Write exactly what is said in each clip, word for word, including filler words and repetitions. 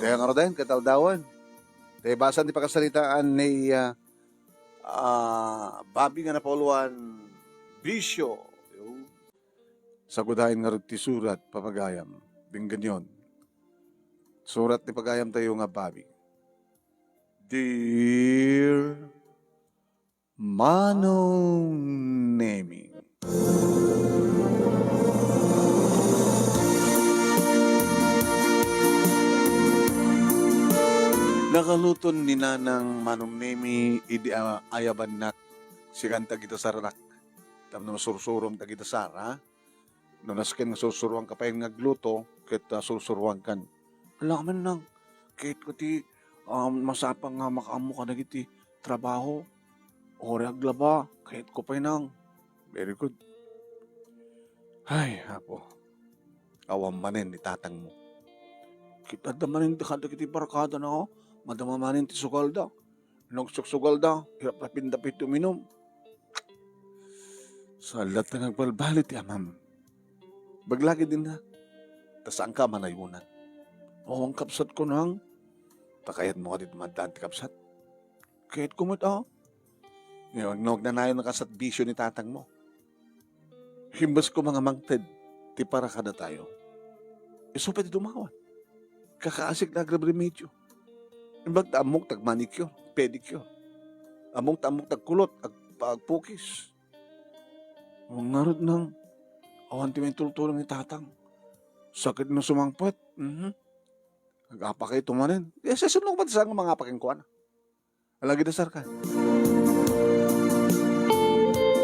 Dayta ngaruden ket aldawen. Dayta basaen ti pakasaritaan ni, ah, ah, Bobby nga napauluan, Bisyo. Sagudayen ngarud ti surat, pagayam. Denggenyon. Surat ni pagayamtayo nga Bobby. Dear Manong Nemi. Nakaluton ni Nanang Manong Nemi idi a-, ayabannak, sikan ti agitasaranak. Tapno masursurom ti agitasar, ha? No nasken nga sursuroanka pay nga agluto, ket, ah, sursuroankan. Ala, amen, Nang. Kayatko ti, um, masapang nga makaammo kadagiti trabaho. Uray aglaba, kayatko pay, Nang. Very good. Ay, Apo. Awan manen ni tatangmo. Ket adda manen kadagiti barkadana, oh. Madama manen ti sugalda. Nagsuksugalda, hirap-rapinda pay ti uminum. Saan latta nga agbalbaliw ti amam. Baglagi dinna, ta saanka a manayonan. Awan kabsatko, Nang. Ta kayatmo kadi ti maaddaan ti kabsat? Kayatko met, a. Nga, no agnanayon a kasat bisio ni tatangmo. Imbes koma nga mangted ti para kadatayo, isu pay ti dumawan. Kakaasik nga agremremedyo. Imbag ta ammok ti agmanicure, pedicure. Ammok ta ammok ti agkulot, ag-, agpukis. Ngarud, Nang, awan ti maitultulang ni tatang. Sakit no sumangpet. Mhm. Agapakayto manen. Di, sasino man ti saan nga mangapa kenkuana? Alagidasarkan.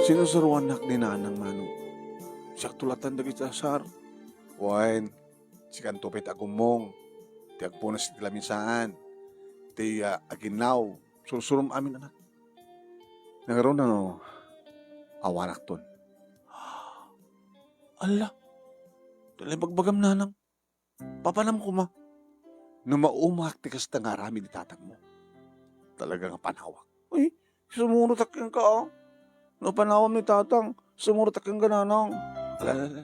Sinusuroannak ni Nanang Manong. Siakto latta dagiti asar. Wen, sikanto pay ti agummong, ti agpunas iti lamisaan, ti, ah, aginnaw. Sursurom amin, anak. Nangruna no awanakton. Ala, talaga bagbagam, Nanang. Papanam koma no maumaak ti kasta nga aramid ni tatangmo. Talaga nga panawak. Uy, sumurotak kenka, a. No panawam ni tatang, sumurotak kenka, Nanang. Ala, ala, ala.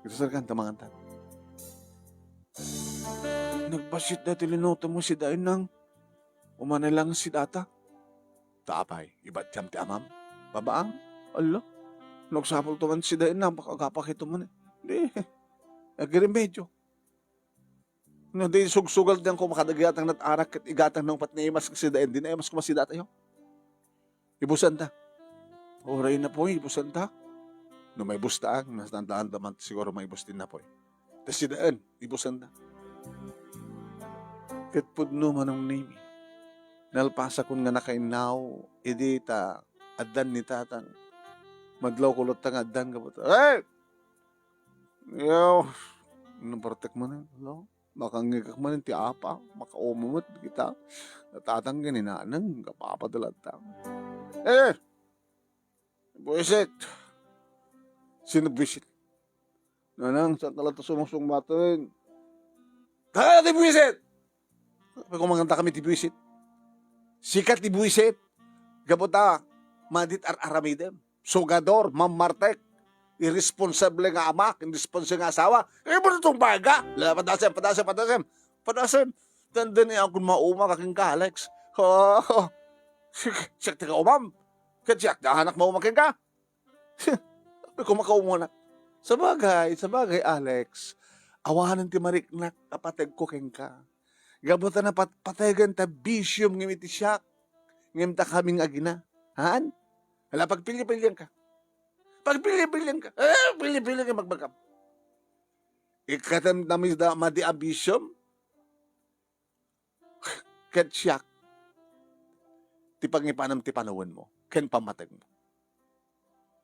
Ito, sir, kan, tamangan ta. Nagbassit dati linuto mo si Dainang. Umanay lang si data. Ta apay, ibatiam ti amam? Babaang? Ala, nagsapulto man si Dainang, baka agapakayto man, e. Di, agremedyo. No, di sugsugal diyan ko makadagatang nat arak ket igatang nang pat naimas si Dain, di naimas ko masida tayo. Ibusan ta. Uray napoy, ibusan ta. No maibus ta, ang, nasandaan ta man siguro maibus din napoy. Ta si Dain, ibusan ta. Ket pudno Manong Nemi. Nalpasakon nga nakainnaw, idi ta addan ni tatang. Madlaw kulot ta nga addan ka puta. Hey! Yo, nabartek man, eh, no? Makangngegak man ti apa, makauma met kita. Tatang ken ni Nanang, kapapadala ta. Eh! Buwisit! Sino buwisit? Nanang, saan ka latta sumangsungbaten? Taka ti buwisit! Sabi ko, manganta kami ti buwisit. Sika ti buwisit. Gapu ta, madit ar-aramidem. Sugador, mamartek, irresponsable nga ama, irresponsable nga asawa. Eh, ba't itong baga? La, padasem, padasem, padasem. Padasem. Tanda ni akong mauma ka kenka, Alex. Ha? Siak, siak ti kaumam. Ket siak ti anak mauma kenka. Sabi ko, makauma na. Sabagay, sabagay, Alex. Awanen ti mariknak a pateg ko kenka. Gapu ta napatpategan ta bisiom ngem iti siak. Ngem ta kaming agina. Haan? Hala, pagpilipilian ka. Pagpilipilian ka. Eh, pilipilian ka, magbagam. Ikkatem ta madi a bisiom. Ket siak, ti pangipanam ti panawenmo, ken pammategmo.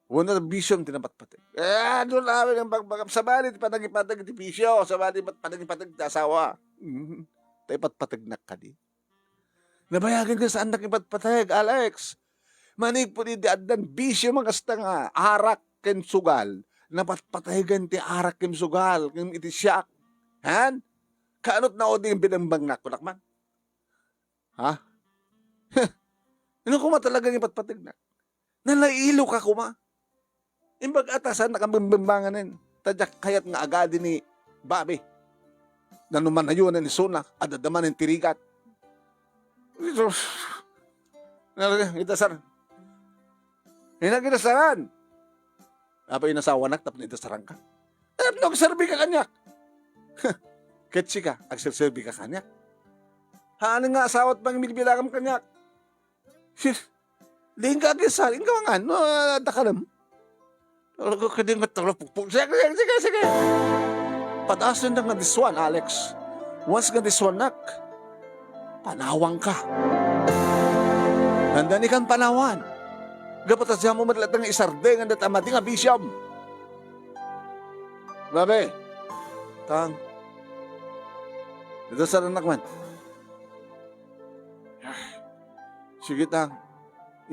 Wenno bisiom ti napatpateg. Eh, adu amin ang bagbagam. Sabali ti panagipateg ti bisio, sabali ti panagipateg ti asawa. Mm. Ta ipatpategnak kadi. Nabayagen nga saannak ipatpateg, Alex. Manipud idi addan bisio nga kasta nga arak ken sugal, napatpategan ti arak ken sugal, ken iti siak. Han? Kaanot na odi nga binangbangnak, kunak man? Ha? Ino koma talaga nga ipatpategnak? Nalailo ka koma. Imbag a ta saannak a bembembanganen, ta diak kayat nga agadi ni Bobby. Nano manayo na ni Sona, adda manen ti rigat. Ito, nalaga, ita sar. Ina kita saran. Apa inasawanak tapno ita saranka? Tapno agserbi ka kaniak. Ket sika, agserserbi ka kaniak. Haan nga asawat pang bilbilangam kaniak. Sis, di ka agisar, inka mangan, no, adda ka lang. Talaga ka din nga talapukpok. Sige, sige, sige, sige. Padasen na nga this one, Alex. Once nga this one, nak, panawang ka. Nandani kan panawan. Gapu ta siya mo met latta nga isardeng, anda ta madi nga bisyam. Babe, tang. Ito sa anak man. Sige, tang.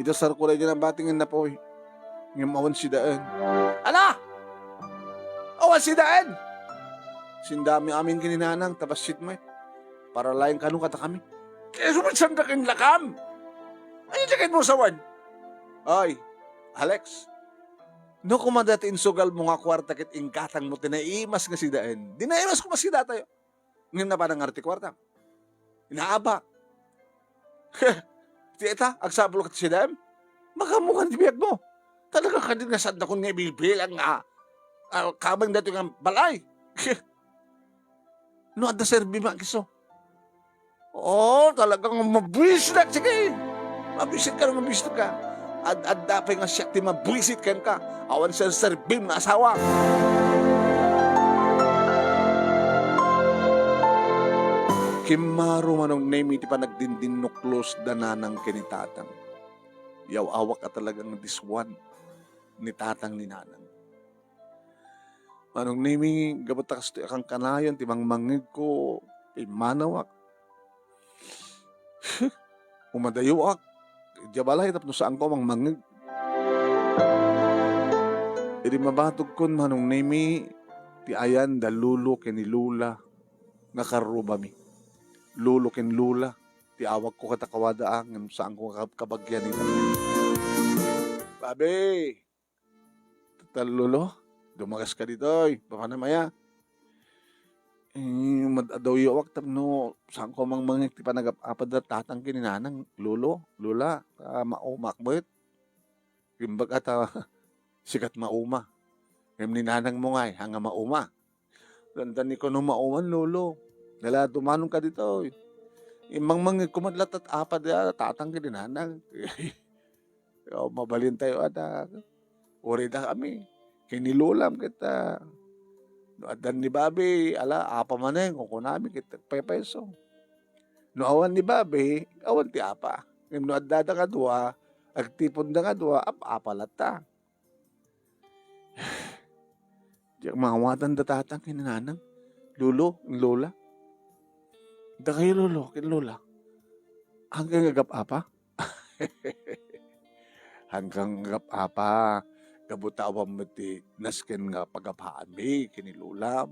Idasarko daydi nabati nga napoy. Ngem awan sidaen. Ala! Awan sidaen! Sindami amin ken ni Nanang, ta bassit met. Para laeng kano kadakami. Kaya sumatsandak in lakam! Ay, sakit mo sawan! Ay, Alex, no kumada ti insugal mo nga kuarta ket inggatang mo ti naimas nga sidaen, di naimas ko mas sidatayo. Ngem napanangar ti kuarta. Inaabak. Ti ita, agsapul ka ti sidaem? Makamukan ti biag mo. Talaga kadin nga sadakon nga ibilbilang nga, ah, kameng dati nga balay. No, adda serbi man kiso. Oo, talagang mabuisit, sige. Mabuisit ka na, mabuisit ka. Ad-, adda pay nga siak ti mabuisit kenka. Awan serserbim nga asawa. Kimmaro Manong Nemi ti panagdindinnuklos da Nanang ken ni Tatang. Yaw-awak a talagang diswan ni Tatang ni Nanang. Manong Nemi, gapu ta kastoy a kankanayon ti mangmangngegko, immanawak. Umadayoak idiay balay tapno saanko a mangmangngeg. Idi mabatogkon, Manong Nemi, ti ayan da Lolo ken ni Lola nga karrubami. Lolo ken Lola ti awagko ket a kawada, a, ngem saanko nga kab-, kabagian ita. Babe! Tal-, Lolo, dumagas ka ditoy. Papanam aya? Eh, mad-, adaw yo awak tapno saanko a mangmangngeg ti panagap-apad da Tatang ken ni Nanang, Lolo, Lola, ta maumak met. Imbag a ta sikat mauma. Ngem ni Nanang mo ngay, haan nga mauma. Dandani ko no mauman, Lolo. Nala, dumanon ka ditoy. Immangmangngeg ko met latta apad da Tatang ken ni Nanang. O, mabalin tayo, anak. Uri da kami. Ken ni Lolam ket, ah, no addan ni Babi, ala, apa manen, kukunami ket agpaypayso. No awan ni Babi, awan ti apa. Ngem no adda da nga dua, agtipon da nga dua, ap-, apa latta. Diak maawatan da Tatang ken ni Nanang, Lolo, Lola. Dakayo, Lolo, ken Lola. Hanggang agap-apa? Hanggang agap-apa, gapu ta awan met ti nasken nga pagapaanmi ken ni Lolam.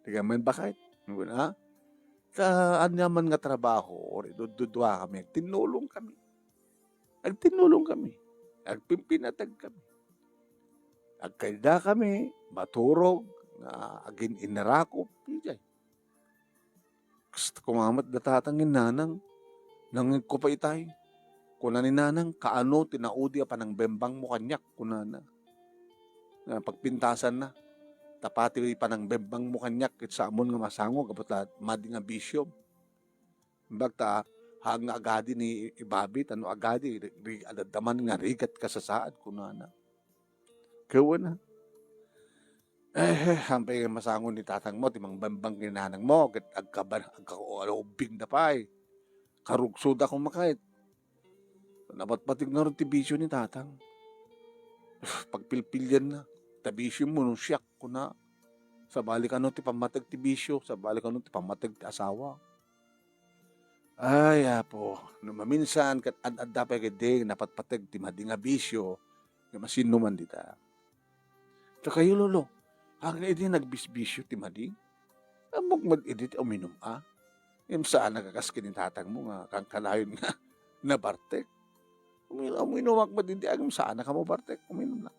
Ti gamin baket, ha? Ta ania man nga trabaho, uri dududua kami, agtinnulong kami. Agtinnulong kami. Agpimpinatag kami. Agkaida kami, maturog, nga agin-innarakop, idiay. Kasta kumamat da Tatang ken Nanang. Nangngegko pay itay. Kuna ni Nanang, "Kaano ti naudi a panangbembangmo kaniak?" kunana. Nga pagpintasanna. Ta pati panangbembangmo kaniak ket saamon nga masango gapu ta madi nga bisio. Imbag ta, haan nga agadi ni Babi, ta no agadi, ri-, ri-, adda man nga rigat kasasaad, kunana. Ket wen a. Eh, haan pay masango ni Tatang mo, ti mangbembang ken ni Nanang mo, ket agkaban-, agka-, ubbing da pay. Karugso da koma ket. Napatpateg ngarud ti bisio ni Tatang. Pagpilpilianna, "Ta bisio mo no siak," kuna. "Sabali kano ti pammateg ti bisio, sabali kano ti pammateg ti asawa." Ay, Apo, no maminsan ket ad-adda pay ketdi napatpateg ti madi nga bisio, nga masinno man dita. Ta kayo, Lolo, haan nga idi nagbisbisio ti madi? Ammok met idi ti uminum a? Ngem saanak a kas ken ni tatangmo nga kankanayon nga nabartek. Umin-, uminumak met idi, ngem saanak a mabartek, uminum na.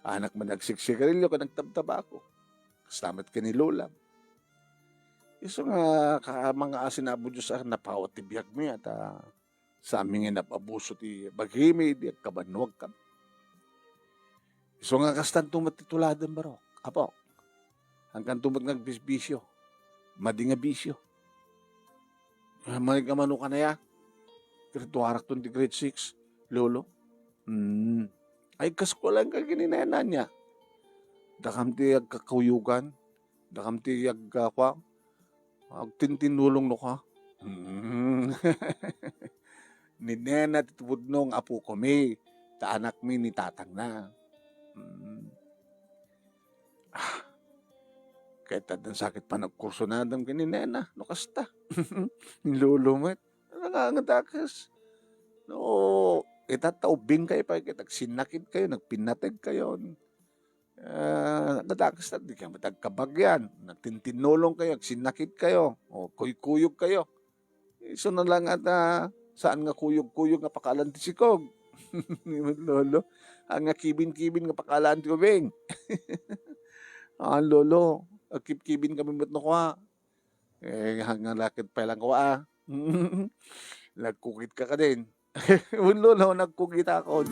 Haanak met nagsiksigarilio ken nagtabtabako. Kasta met ken ni Lola. Isu nga, ka-, mga asin, Apo Dios, a napawat ti biagmi, ta saanmi nga inab-abuso ti bagimi idi agkabannuagkami. Isu nga kastanto met ti tuladem, barok, Apo. Haankanto met nga agbisbisio. Madi nga bisio. Ah, manik nga mano kanaya? Graduarakton ti grade six, Lolo. Hmm. Ay, kaskualanka ken ni Nena ania. Dakam ti agkakuyogan. Dakam ti ag-, ah, kua, agtintinnulong no ka. Hmm. Ni Nena ti pudno nga apokomi, ta anakmi ni tatangna. Hmm. Ah, ket addan sakit panagkursunadem ken ni Nena no kasta. Ni Lolo met, nangangadakes. No, ita ta ubbingkayo pay ket agsinnakidkayo, nagpinnategkayon. Ah, nangadakes ta, dikayo met agkabagian, nagtintinnulongkayo, agsinnakidkayo, o kuykuyogkayo. Isu na la nga ta, saan nga kuyog-kuyog nga pakalan ti sikog. Ni Lolo, haan nga kibin-kibin nga pakalan ti ubing. Ah, Lolo, agkibkibin kami met no kua. Eh, haan nga la ket pay lang kua, ah. Nagkukitka kadin. Wen, Lolo, nagkukitakon.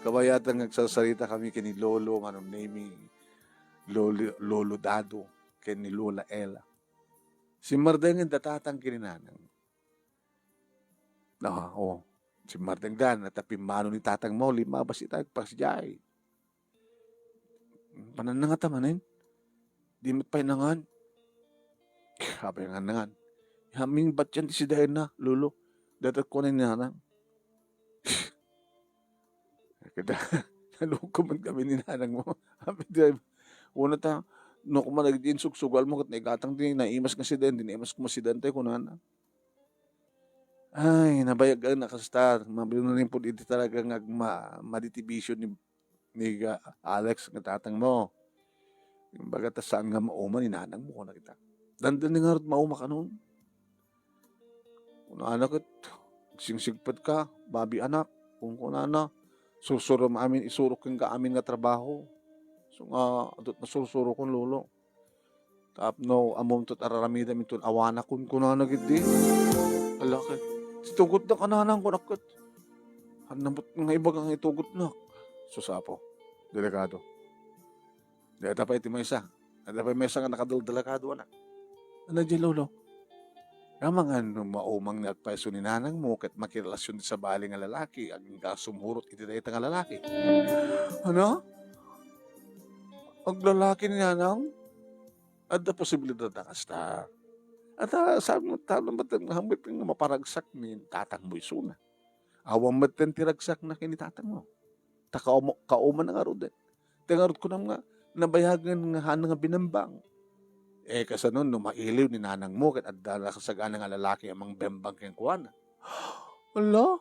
Kabayatan nga agsarsarita kami ken ni Lolo, Manong Nemi, Lolo, Lolo Dado, ken ni Lola Ella. Simmardengenda tatang ken ni nanang. Ah, oo. Simmardengda, ta pimmano ni tatangmo, limmabas ita, agpasidiay. Panannangata manen? Di met pay nangan. Apay nga nangan? Hamin batian ti sidaenna, Lolo. Dayta kuna ni nanang. Kada, naluko man kami ni nanang mo. Happy drive. Una ta, no, koma nagdi insugsugal mo, ket naigatang ti naimas nga sidaen, di naimas koma sidaen tayo, kunana. Ay, nabayag a nakastar. Mabinuning pud iti talaga nga agma-, madi ti bisyo ni, ni ga-, Alex nga tatang mo. Kumbaga, ta saan nga mauma ni nanang mo, kuna kita. Dandani ngarud mauma kanon. Kunana ket, "Singsigpet ka, babi anak," kunkunana. "Sursurom amin, isurok kenka amin nga trabaho." So nga, adut na sursurokon, Lolo. Tapno, ammom ket araramidam inton awanak, kunkunana ketdi. Ala ket, "Titugotnak a nanang," kunak ket. "Haan met nga ibaga nga itugotnak." Sus, Apo, delikado. Dayta pay ti maysa. Dayta pay maysa nga nakadal-, delikado, anak. Ano di, Lolo? Amangan no maumang ni agpayso ni nanang mo ket makirelasyon ti sabali nga lalaki, agingga sumurot iti dayta nga lalaki. Ano? Aglalaki ni nanang? Adda posibilidad a kasta. At, ah, saan mo, saan mo, hambit nga maparagsak ni tatang mo isuna? Awan met ti ragsakna ken ni tatang mo. Ta kauma-, kauma na ngarud, eh. Ti ngarud kunam nga, nabayagan nga haan nga binembang. Eh, kasano no mailiw ni nanang mo ket adda nakasagana nga lalaki a mangbembang kenkuana? Ala?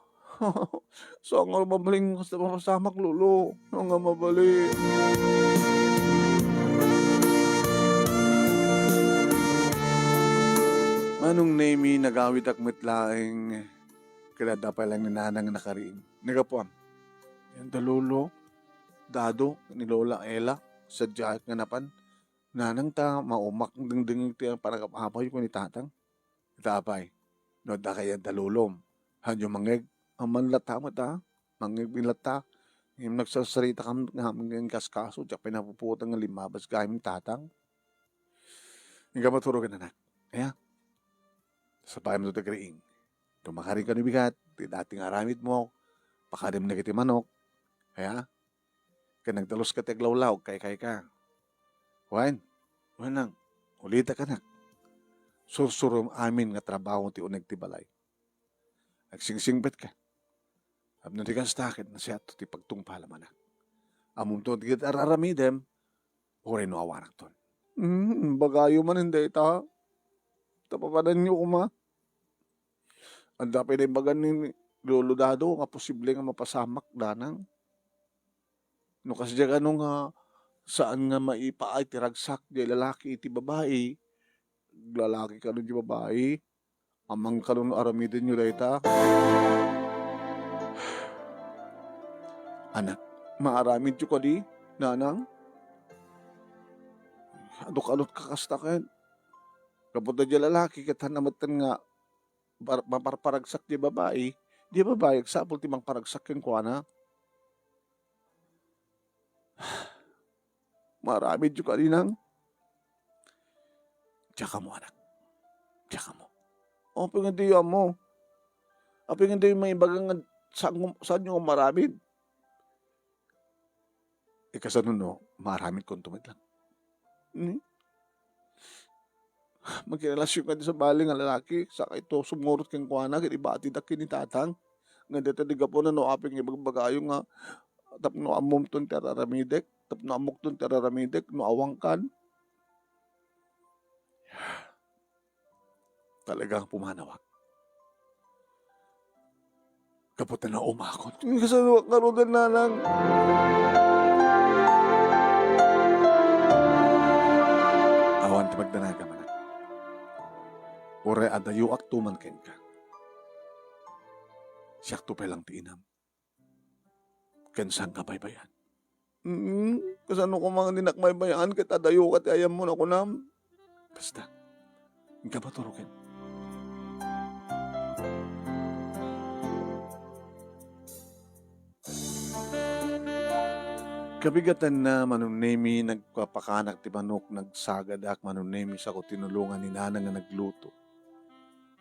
Saan nga mabalin nga kasta mapasamak, Lolo? Saan nga mabalin? Manong Nemi, nagawitak met laeng. Ket adda pay laeng ni nanang a nakariing. Nagapuam. Yan da Lolo, Dado, ni Lola Ella, sadiak nga napan. Nanang ta, maumak dengdengngeg ti panagap-apay ko ni Tatang. Ita apay, no adda kayan da Lolom. Hanyo mangngeg, amman latta met, a. Mangngeg latta. Ngem nagsarsarita kam nga amin nga inkaskaso, diak pay napuputang nga limmabas gayam ni Tatang. Inka maturogen, anak. Aya? Sapaem to ti agriing. Tumakarin kano bigat, ti dati nga aramid mo, pakarim na kiti manok. Aya? Ken nagdalus ka ti aglawlaw, kaykay ka. Wen, wen lang, ulitek, anak. Sursurom amin nga trabaho ti uneg ti balay. Agsingsingpet ka. Tapno di kasta ket nasiatto ti pagtungpalam, anak. Ammom ti ar-aramidem, uray no awanakton. Hmm, bagayo manen dayta. Ta papananyo koma. Adda pay naibagan ni Lolo Dado nga posible nga mapasamak, Nanang. No kasdiay kano nga saan nga maipaay ti ragsak diay lalaki iti babai, lalaki kano diay babai, ammang kano no aramidenyo dayta? Anak, maaramidyo kadi, Nanang? Adu-, adu ka kasta ket. Gapu ta diay lalaki, ket haanna metten nga bar-, maparparagsak diay babai, diay babai agsapul ti mangparagsak kenkuana. Maaramidyo kadi, Nang? Diak ammo, anak. Diak ammo. Apay nga diyo ammo? Apay nga diyo maibaga nga saan, saanyo nga maaramid? Eh, kasano no maaramidkonto met lang? Hmm? Makirelasion kadi sabali nga lalaki, saka ito sumurot kenkuana, ket ibatidak ken ni Tatang. Nga dayta ti gapuna no apay nga ibagbagayo nga tapno ammomton ti ar-aramidek, tapno ammokton ti ar-aramidek, no awankan. Talaga nga pumanawak. Gapu ta naumakon. Kasano ngaruden, Nanang? Awan ti magdanagam, anak. Uray adayoakto man kenka. Siakto pay lang ti inam. Ken saanka baybay-an? Mm, kasano koma nga dinak baybay-an ket adayoka ti ayammo a kunam? Basta, inka maturoken. Kabigatanna, Manong Nemi, nagpapakanak ti manok, nagsagadak, Manong Nemi, sako tinulongan ni Nanang nga nagluto.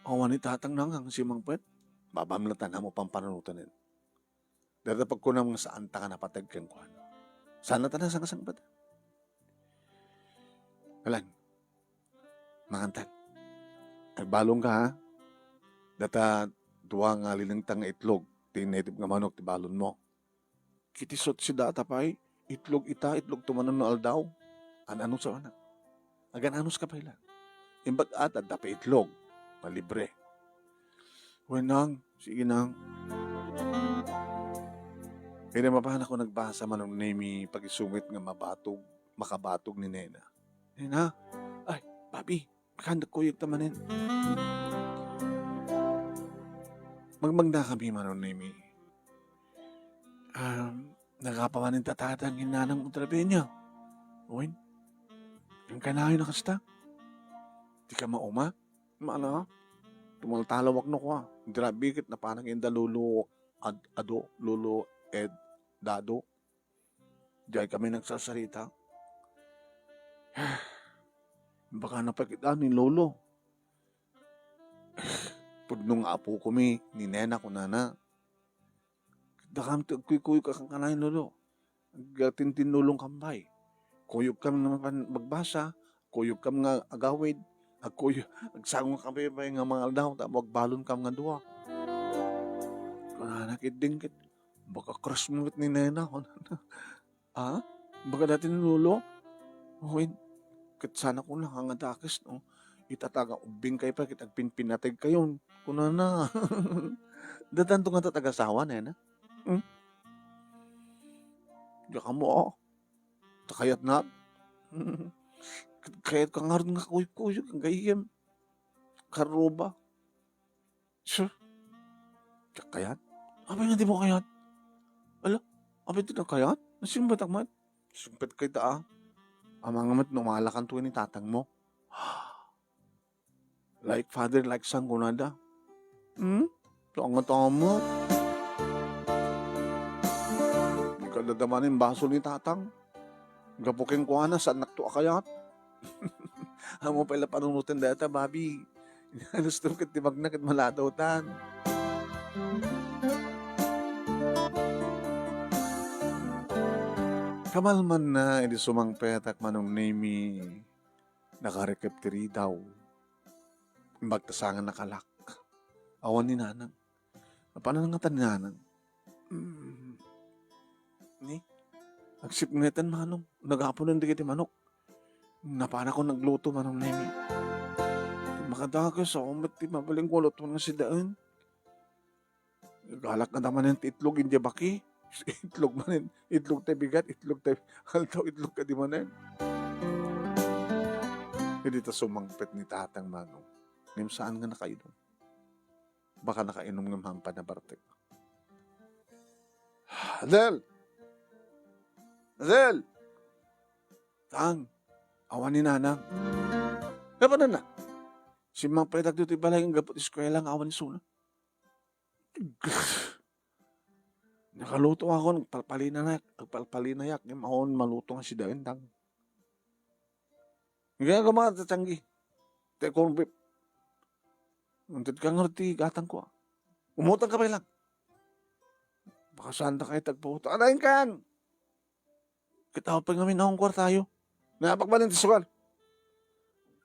Awan ni Tatang, Nang, nga sumangpet. Babam la ta ammo pampanunoten. Dayta pagkunam nga saanta nga napateg kenkuana. Saanna ta nasangsangbatan. Alan, mangantan. Agbalonka, ha? Dayta dua nga linengtang nga itlog, ti native nga manok ti balonmo. Ket isut' dayta pay, itlog ita, itlog tumanan no aldaw. An-ano sa anak? Agan-anos ka pay la. Imbag at adda pay itlog. Malibre. Wen, Nang. Sige, Nang. Idi mapanako nagbasa, Manong Nemi, pagisungit nga mabatog, makabatog ni Nena. Nena? Ay, Papi, kanda kuyog ta manen. Magmagna kami, Manong Nemi. Um, nagapa manen ti Tatang ken Nanang mo trabienyo. Wen, ang kanayon na kasta. Di ka mauma? Mana, tumaltalawak no kwa. Grabe ket napanak inda Lolo Ad-, Ado, Lolo Ed, Dado. Diay kami nagsasarita. Baka napakita ni Lolo. Pudno nga apo ko mi, ni Nena kunana. Dakam ti agkuykuyog a kankanayon, Lolo. Agtintinnulong kam pay. Kuyog kam nga mapan magbasa, kuyog kam nga agawid, agkuy-, agsango kam pay nga mangaldaw, tapno agbalon kam nga dua. Kunana ket dingkit, baka crush mo met ni Nena, kunana. Ah? Baka dayta ni Lolo? Wen, ket sana kuna nga dakes, no? Ita ta nga ubbing kayo pay ket agpinpinateg kayon. Kunana. Dadanto nga ta tagasawa, Nena? Hmm? Diak ammo, ah. Ta kayatna. Kayat ka ngarud nga kuykuyog, gayyem. Karuba. Sir? Diak kayat? Apay nga di mo kayat? Ala, apay ti kayat? Nasingpetak met. Singpet kayta, ah. Amangan met no malakanto ni tatang mo. Like father, like son, kunada. Hmm? Ito ang tama mo. Di ka dadamanin basol ni tatang. Gapu kenkuana, saannakto a kayat. Ammo pay la panunoten dayta, Bobby. Inanustom ket ti magna ket maladawtan. Kamalmanna, idi sumangpetak, Manong Nemi, nakarikep ti ridaw. Imbag ta saan nga nakalak. Awan ni Nanang. Napanan ngata ni Nanang. Mm. Ni? Agsipngetan, Manong. Nagapunan dagiti manok. Napanakon nagluto, Manong Nemi. Makadakes, ako met ti mabalin ko lutuan nga sidaen. Galak nga damanen ti itlog, idiay baki. Itlog manen, itlog ti bigat, itlog ti aldaw, itlog kadi manen. Idi ta sumangpet ni Tatang, Manong. Ngem saan nga nakainom. Baka nakainom nga mapan nabartek. Adel! Adel! Tang, Awan ni nanang. Kapanana, simmang pay dagitoy balay nga gapu ti eskuela nga awan ni suna. Nakaluto ako, nagpalpalinayak, nagpalpalinayak, ngem awan maluto nga sidaen, tang. Nga, nga mga tatanggi. Te corned beef. Untit ka nga ti gatang ko, ah. Umutang ka pa lang. Baka saan ta kayo tagpautang? Anayin kan! Kita pa ngamin akong kwartayo. Napak ba ti sugal?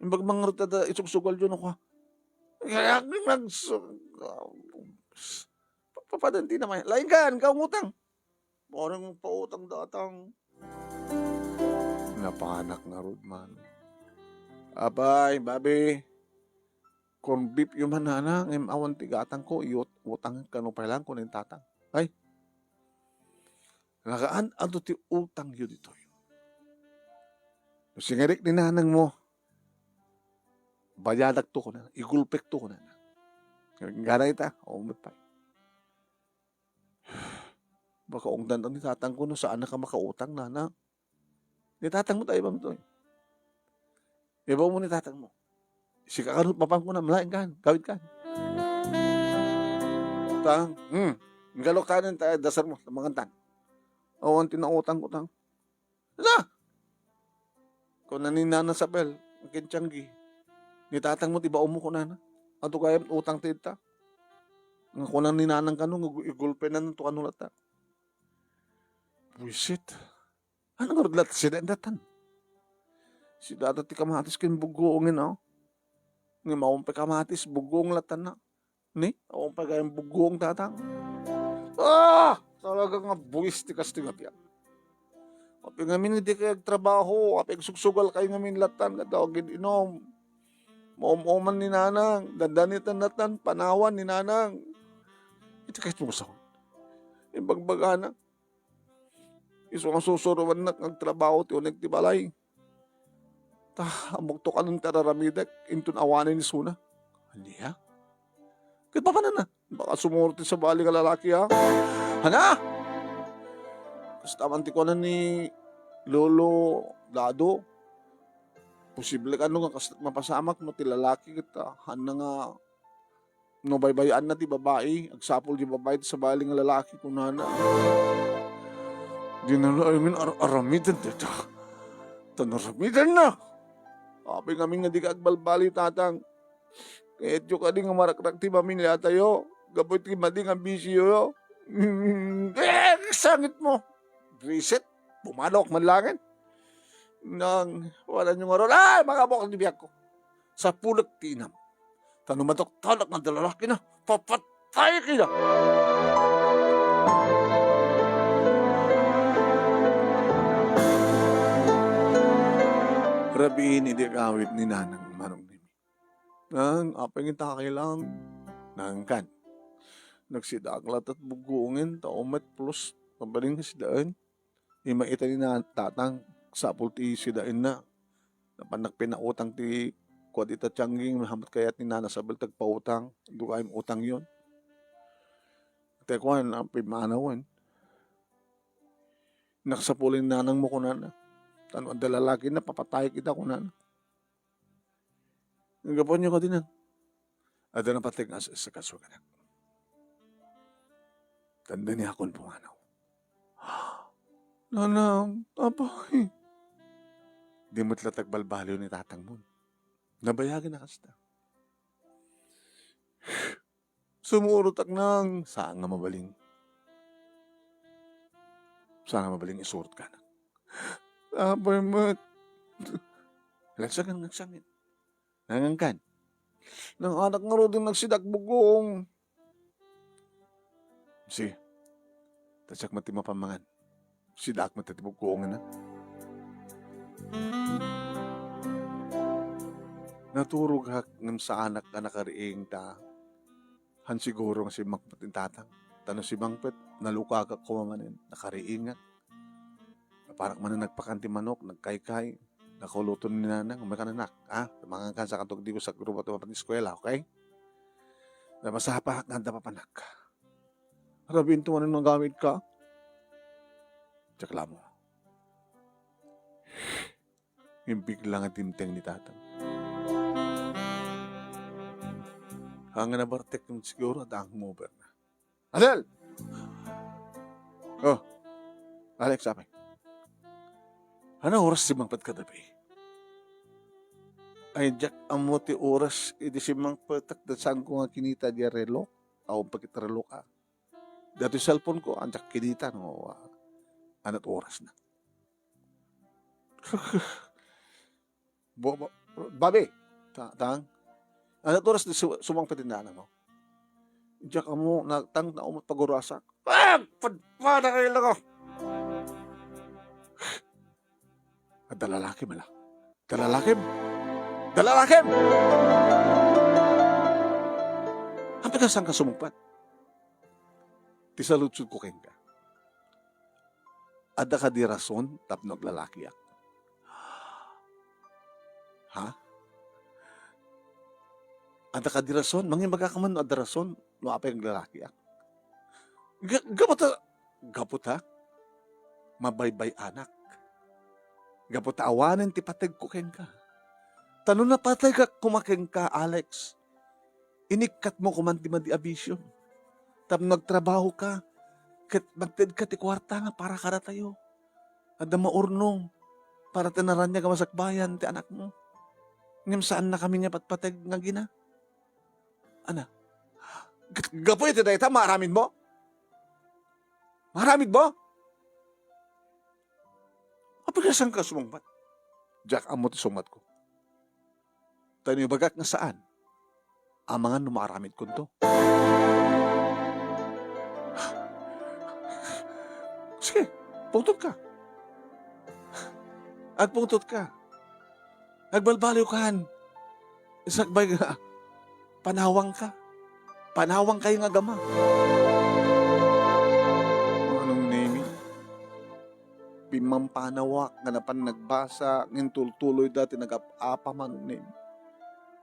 Imbag mangarot ta isugsugal yun ako, ah. Kaya nagsu-, papadan di naman. Lain kan, kaungutang. Parang pautang datang. Napanak nga rod man. Apay, babi. Corned beef yung manana, ngem awan ti gatang ko, iyot-, utang kano pa lang kuno yung tatang. Ay. Nagaan, ano ti utang yun ditoy? No singirik ni nanang mo, bayadak to ko na, igulpek to ko na. Gana ita, umot pa. Baka ungdan ni tatang ko no saan na ka makautang, nana. Ni tatang mo tayo, ibam to, eh. Ibaw mo ni tatang mo. Sika ka, mapan ko na, malain kan, kawit kan. Tang, hmm, galok kanin tayo, dasar mo, mangantan. Awan ti nautang ko, tang. Ala! Kuna ni Nana Sabel, ang kintianggi. Ni tatang mo, ti baon mo, kunana. Ato kayam utang ti ita. Nga kuna ni nanang kano, nga igulpe na to kano lata. Buisit. Ano nga rod lat-, sida datan? Sida ti kamatis ken buggoongen, oh. Nga maong pa kamatis, buggoong latan na. Ni? Awan pa kayong bugong tatang. Ah! Talaga nga buwis ti kastoy nga biag. Apay ngamin, di kayo agtrabaho, apay agsugsugal kayo ngamin latan, nga tawag inom. Maum-uman ni nanang, dandanitan latan, panawan ni nanang. Iti kayo tungsaw. Imbagbaga na. Isu nga susuroannak nga agtrabaho ti uneg ti balay. Ta, ammok to kanon ti araramidek, inton awanen isuna. Ania? Ket papanana? Baka sumuro ti sabali nga lalaki, ha? Hana? Kasta man ti kuana ni Lolo Dado. Posible kano nga kasta mapasamak no ti lalaki ket, ah, hanna nga no baybay-anna ti babai, agsapul ti babai ti sabali nga lalaki, kunana. Di na laengen ar-, aramiden dayta. Tan aramiden na. Apay ngamin nga di ka agbalbaliw, tatang. Kayatyo kadi nga marakrak ti pamiliatayo. Gapu iti madi nga bisyo. Eh, sangit mo. Reset. Pumalok man langit. Nang, wala nyo nga ron. Ay, makabok ang biag ko. Sapulek ti inam. Tano madoktalak nga dalalaki na. Papatay kina. Rabiin idi kawit ni Nanang Manong Nimi. Nang, apay nga takay lang. Nang kan. Nagsidaak latat buggoongen, tao met plus, mabalin nga sidaen. Ima ita ni na-, tatang, sapul ti sidaenna. Napannak pinautang ti kuad ita tiangging, nahamat kayat ni Nana Sabel tagpautang, dugaim utang yon. Te kuan, ang pimanawan. Nagsapul ni nanang mo kunana. Tano adda lalaki na, papatay kita kunana. Ang gapuan nyo kadi nan. Adda napateg nga as-, asikaso kanak. Tanda ni akon pumanaw. Nanang, apay. Di met la tagbalbaliw ni tatang mo. Nabayag na kasta. Sumurotak nang, saan nga mabaling. Saan nga mabaling isurot ka na. Apay met. Lagsagan, lagsagan. Nangangkan. Nang anak nga rudin nagsidak bugong. Si, tasak mati mapamangan. Sidak mati ti bugong na. Naturog hak ngem saanak a nakariing ta. Han siguro nga si Mangpet in tatang. Tano si Mangpet, nalukagak kumanen, nakariingak. Parak man nagpakan ti manok, nagkaykay, nakuluton ni nanang, may kananak, ha? Mangankan sa katog di ko sa grupo to papan eskwela, okay? Namasapa, nanda papanak. Rabin to man ang gamit ka. Check lang mo. Ngem bigla nga dimteng ni tatang. Haan nga nabartek, siguro adda hangover na. Adel! Oh, Alex, apay. Ano oras ti mangpet kadapi? Ay, diak ammo ti oras idi simmangpetak, ta saanko nga kinita diay relok. Awan pay ket relok, a. Datoy cellphone ko, diak kinita no, a, anat oras na. Bo-, bo-, Bobby, ta-, tang, anat oras ti su-, sumangpet ti nanang mo? Diak ammo, na-, tang, naumot pagurasak. Ah! Padpada kayo lang ako! Adda lalakim, ala. Adda lalakim! Adda lalakim! Apay nga saanka sumungpet? Ti saludsodko kenka, adda kadi rason tapno aglalakiak? Ha? Adda kadi rason? Mangibagaka man no adda rason no apay nga aglalakiak? Ga-, gapu ta, gapu ta, mabaybay-anak. Gapu ta awanen ti pategko kenka. Ta no napateg koma kenka, Alex, inikkatmo koman ti madi a bisio. Tapno agtrabahoka, ket magtedka ti kuarta nga para kadatayo. Adda maurnong para ti naraniag a masakbayan ti anakmo. Ngem saannakami nga patpateg nga agina. Ana, ga-, gapu iti dayta, maaramidmo? Maaramidmo? Apay nga saanka sumungbat? Diak ammo ti sungbatko. Ta no ibagak nga saan, amangan no maaramidkonto. Sige, pungtotka. Agpungtotka. Agbalbaliwkan. Sakbay nga, panawangka. Panawangkayo nga agama. Manong Nemi, pimampanawak nga napan nagbasa, ngem tultuloyda ti nagap-apa, Manong Nemi.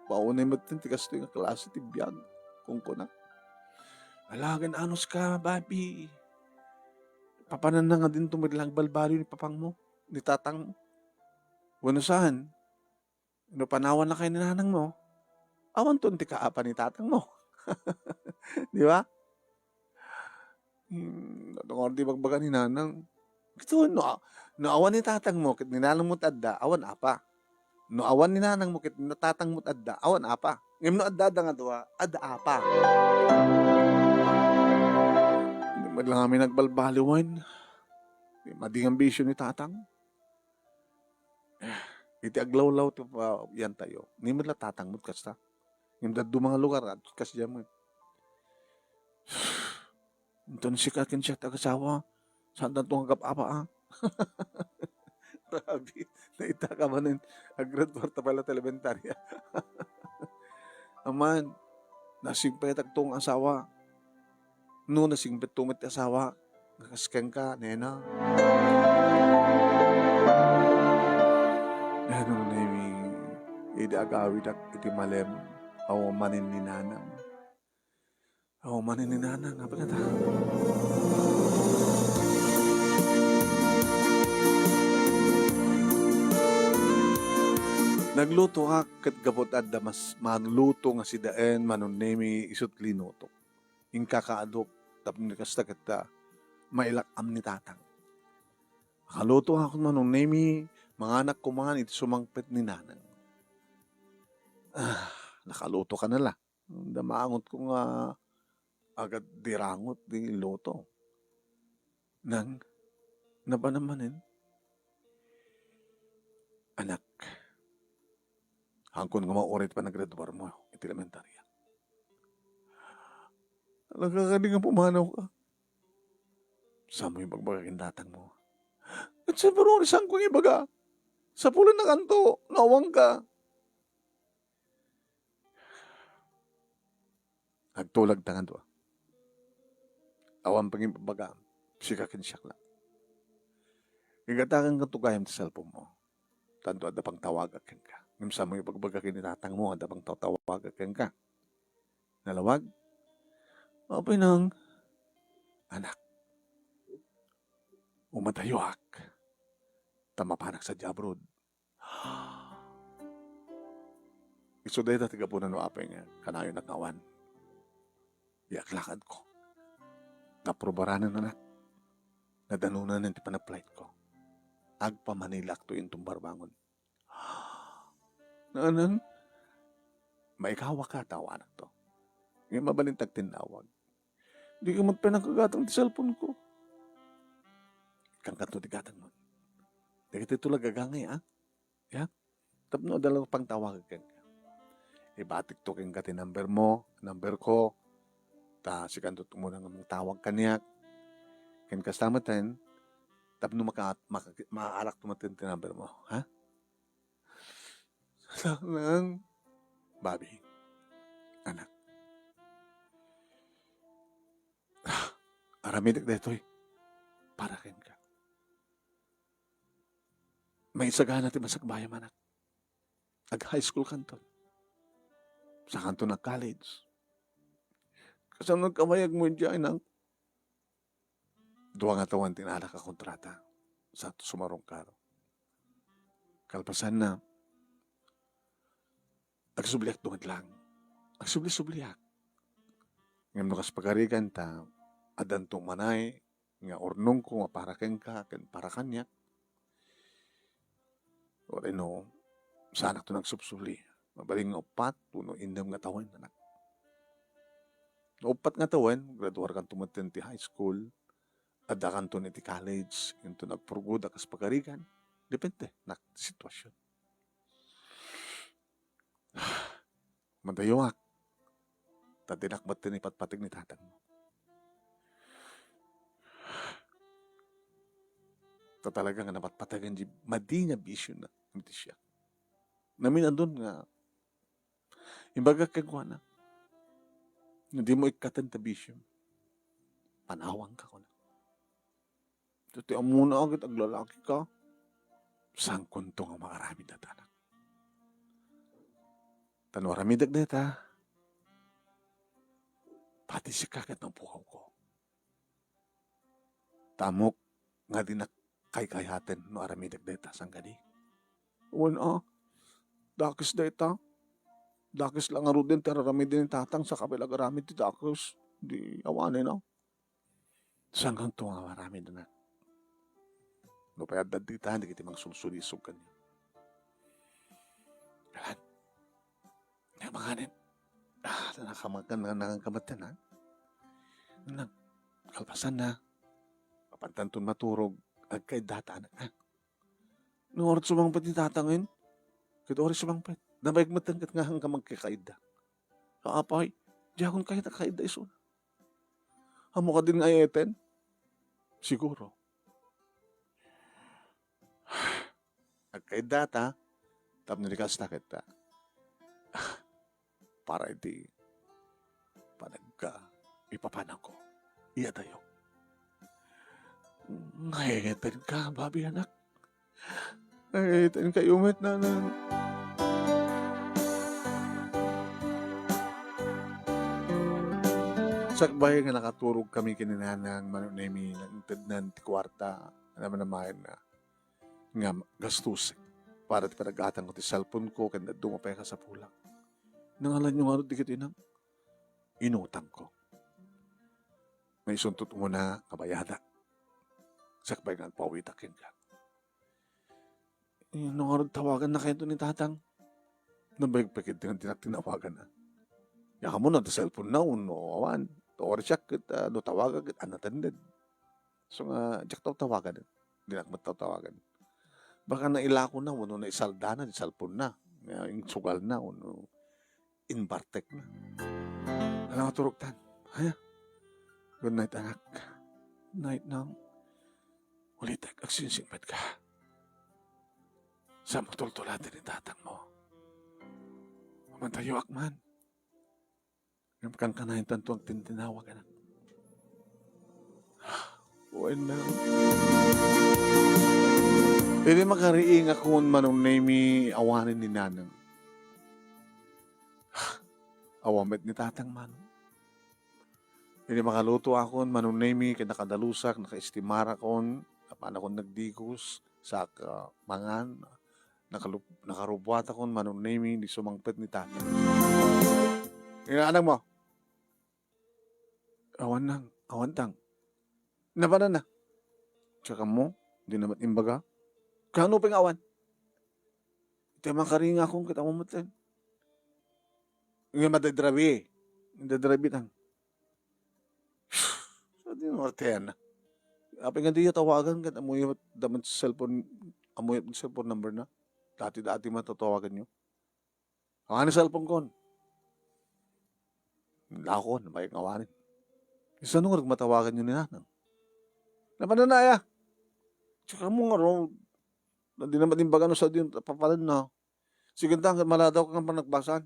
Paunay met ti kastoy nga klase ti biag, kunkuna. Ala, agan-anuska, Bobby. Papananna nga dinto met lang agbalbaliw ni papangmo, ni tatangmo. Wenno saan, no panawannakayo ni nanangmo, awanton ti kaapa ni tatangmo. Di ba? Hmm, no, di bagbaga ni nanang. Ito, no, no awan ni tatangmo, ket ni nanangmo ti adda, awan apa. No awan ni nanangmo, ket ni tatangmo ti adda, awan apa. Ngem no adda-adda nga dua, adda apa. Di met lang amin nagbalbaliwan. Di madi nga bisio ni tatang. Iti aglawlaw ti pa-, yan tayo. Ni met la tatangmo ti kasta. Ngem dadduma nga lugar, adto kasdiay met. Inton sika ken siak ti agasawa, saantanto nga agap-apa, a? Grabe, naitaka manen, a-grade four ta pay la ti elementarya. Aman, nasingpetakto nga asawa. No, nasingpetto met ti asawa, nga kas kenka, nena. Nena, Nemi, idi agawidak iti malem, awan manen ni nanang. Awan manen ni nanang, apay nga ta? Naglutoak ket gapu ta adda mas maluto nga sidaen, Manong Nemi, isut' linutok. Inkakaadok tapno kasta ket ta mailak-am ni tatang. Nakalutoak, Manong Nemi, manganak koman iti sumangpet ni nanang. Ah, nakalutoka na la. Damangotko nga agad dirangot ti luto. Nang, napanan manen? Anak, hangkon nga mauray ti panagraduarmo iti elementarya. Nagkakadi nga pumanawka. Saanmo ibagbaga ken tatangmo? Ket saan, Purong, saanko nga ibaga? Sapulennakanto no awanka. Agtulagta nga dua. Awan pay nga ibagbagaam, sika ken siak la. Igatakan ket gayam ti cellphone mo. Tanto adda pangtawagak kenka. Ngem saanmo ibagbaga ken ni tatangmo, adda pangtawagak kenka. Nalawag? Apay nang, anak, umadayoak, ta mapanak sadiay abroad. Isu dayta ti gapuna no apay nga kanayon nga awan. Di aglakadko. Naprobaranen, anak. Nadanonanen ti panagflightko. Agpamanilakto inton barbangon. Nanang, maikawaka ta awanakto. Ngem mabalin ti agtinnawag. Dika met pay nakagatang ti cellphone-ko. Ikkankanto ti gatangmo. Dagitoy tulag agangay, a? Ya? Tapno adda la pangtawag kenka. Ibatikto kenka ti number mo, number ko. Ta sikanto umuna nga mangtawag kaniak. Ken kasta metten, tapno maka-, maka-, maaalakto metten ti number mo, ha? Nang, babi, anak. Aramidek daytoy para kenka. Maisagana ti masakbayam, anak. Ag-high school kanton. Sakanton ag-college. Kasano nagkabayag mo idiay, nang? Dua nga tawen ti inalak a kontrata. Sa sumarong karo. Kalpasanna, agsubliak dumadlang. Agsubli-subliak. Ngem no kas pagarigan ta, addanto manay nga urnongko nga para kenka ken para kaniak. Wenno, saanakto nga agsubsubli. Mabalin nga uppat wenno innem nga tawen, anak. No uppat nga tawen, graduarkanto metten ti high school, addakanton iti college, inton agpurgod a kas pagarigan. Depende, nak, ti situasion. Madayoak. Ta dinak metten ipatpateg ni tatangmo. Ta talaga nga napatpategan di madi nga bisio na iti siak. Naminadon nga imbagak kenkuana, "No dimo ikkaten ta bisio, panawanka," kuna. "Iti ammona ket aglalakika." Saankonto nga maaramid dayta, anak. Ta no aramidek dayta, pati sika ket napukawko. Ta ammok nga dinak kaykayaten no aramidek dayta, saan kadi? Wen a, dakes dayta. Dakes la ngaruden ti ar-aramiden ni tatang, saka pay la agaramid ti dakes. Di awanen a. Saankanto nga maaramid, anak. Nupay adda dita, dagiti mangsulsulisog kaniak. Kalan, nga manganen. Ah, nakamakan, nanganka metten, ha? Nang, kalpasanna, mapantanton maturog, agkaiddata, anak, ha? No oras sumangpet ni tatang, ket oras sumangpet. Nabayag metten ket nga haanka magkakaidda. Apay, diakon kayat a kaidda isuna. Ammok kadin nga ay-ayten? Siguro. Agkaiddata, tapno di kasta ket, ah, para iti panag-, ah, ipapanawko. Iyatayo. Nga ay-aytenka, babi, anak. Ay, thank you met, nanang. Sakbay nga nakaturog kami ken ni nanang, Manong Nemi, nagintednan ti kuarta, namanamayan na nga gastusek para ti panagatangko ti cellphone ko ken dadduma pay a kasapulak. Nangalanyo ngarud dagitoy, nang? Inutangko. Maisuntot umuna nga bayadak. Sakbay nga agpawitak kenka. Eh, no ngarud tawagannakayo ni tatang? Nabayag pay ket nga dinak tinawagan, a. Ania, ammo no adda cellphone na wenno awan. Ta oras siak ket, ah, no tawagan ket unattended. So nga, diak tawtawagan. Dinak met tawtawagan. Baka nailako na wenno naisaldana ti cellphone na. Nga insugal na wenno inbartek na. Ala, maturogtan. Aya? Good night, anak. Night, nang. Ulitek, agsingsingpet ka. Sa matultuladen ni tatangmo. Mamantayoak man. Ngem kankanayon tanto agtintinawag, anak. Wen, nang. Idi makariingakon, Manong Nemi, awanen ni nanang. Awan met ni tatang, Manong. Idi makalutoakon, Manong Nemi, ket nakadalusak, nakaestimarakon, apanakon nagdigos, saka mangan, Nakalup-, nakarubuatakon Manong Nemi idi sumangpet ni Tata. Inaanang mo? Awan nang, awan tang. Napanan na. Tsaka mo, di naman imbaga. Kano pa'y nga awan? Iti makaringakon kita mo metten. Nga madadrabi. Madadrabi tang. Sa di mo artehan na. Apay nga di tawagan ket amuyo daman cellphone, amuyo cellphone number na. Dati-dati matatawagan nyo. Awan ni cellphone kon. Lakon, may ngawanin. Isano nga matawagan nyo ni Nanang? Napananaya. Tsaka mo nga ro. Di naman imbaga no sa di papalan na. Sige, tang, maladaw ka nga panagbasan.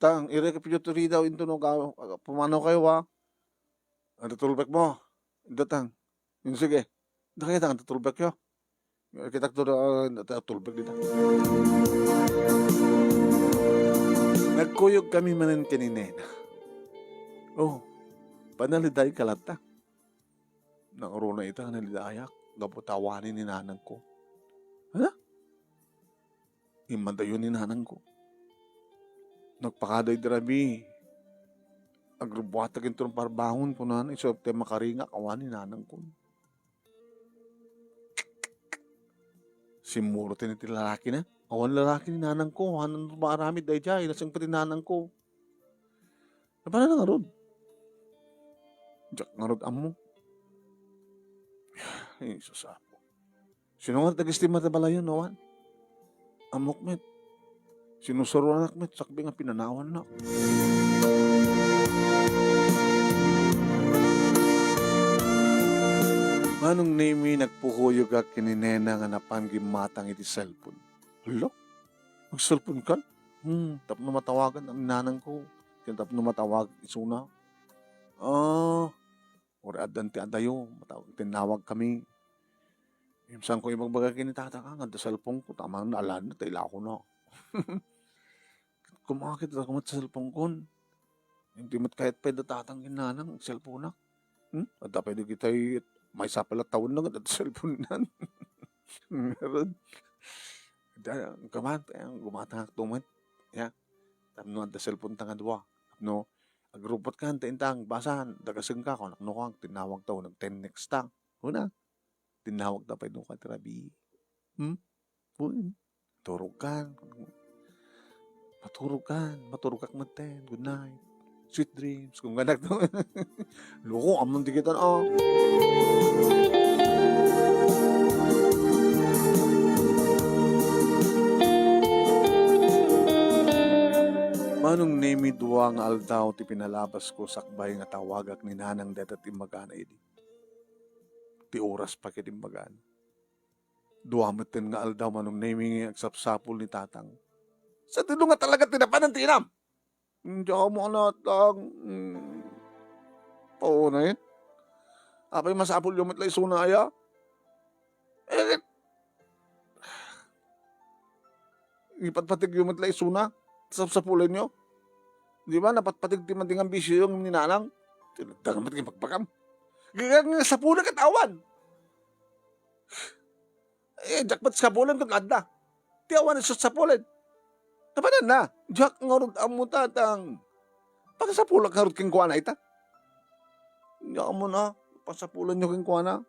Tang, ire ka pidyo turi daw into no ga-, pumanaw kayo, wa? Ang tutulbek mo. Datang. Yung sige. Dakay tang tutulbek yo. Kita to da, tulbek dita. Nagkuyog kami manen ken ni Nena. Oh, panaliday ka latta. Nangruna ita nga nalidayak, gapu ta awanen ni nanangko. Ha? Immadayo ni nanangko. Nagpakada idi rabii. Agrubuatak inton parbangon, kunana, isu ti makaringak, awan ni nanangko. Simmurot ti lalaki na. Awan lalaki ni nanangko. Awan maaramid daydiay. Nasingpet ti nanangko. Napana na ngarud? Diak ngarud ammo. Ay, sus, Apo. Sino nga tagistima ta balayon, awan? Ammok met. Sinusuroanak met, sakbay nga pinanawannak. Manong Nemi, nagpukuyogak ken ni Nena nga napan gimmatang iti cellphone. Hala? Mag-cellphone ka? Hmm, tapno matawagan ang nanangko. Ken tapno matawag isuna. Ah, uray addan ti adayo, mataw-, tinnawag kami. Insan ko ibagbaga ken ni tatang, nga adda cellphone ko, tama nga naalan na, ta ilako na. Kumakit ako met sa cellphone kon. Hindi met kayat pwede tatang ken nanang, cellphone na. Hmm? Adda pwede kitay, may sapal at taon na, adda cellphone nan. Meron. Da, kaman, gumata nga tumet. Ya. Tapno adda cellphone ta nga dua. Tapno, agrupot ka, anta intang, basan, dagaseng ka, kung nakno kang, tinawag ta, unag ten next ta. Una, tinawag ta pay no ka ti rabii. Hmm? Uy, turog kan. Maturog kan. Maturog kak metten. Good night. Sweet dreams. Kung ganak to. Loko, amon ti kita, ah. Manong Nemi, dua nga aldaw ti pinalabas ko sakbay nga tawagak ni nanang dayta ti imbagana idi. Ti oras pa ket imbagana. Dua metten nga aldaw, Manong Nemi, nga agsapsapul ni tatang. Sa tulo nga talaga ti napanan ti inam. Diak ammo a natang. Hmm. Paunay. Apay masapulyo met la isuna aya? Eh, ipatpategyo met la isuna. Sapsapulenyo. Di ba, napatpateg ti madingan bisyo yung ni nanang. Tinagdagan met yung pagpagam. Gagag nga sapula kat awan. Eh, diak met sapulen ket adda. Ti awan isu sapulen. Napanan na. Diak ngarud ammo, tatang. Pangsapulak ngarud kenkuana ita. Diak ammo na. Pangsapulan nyo kenkuana.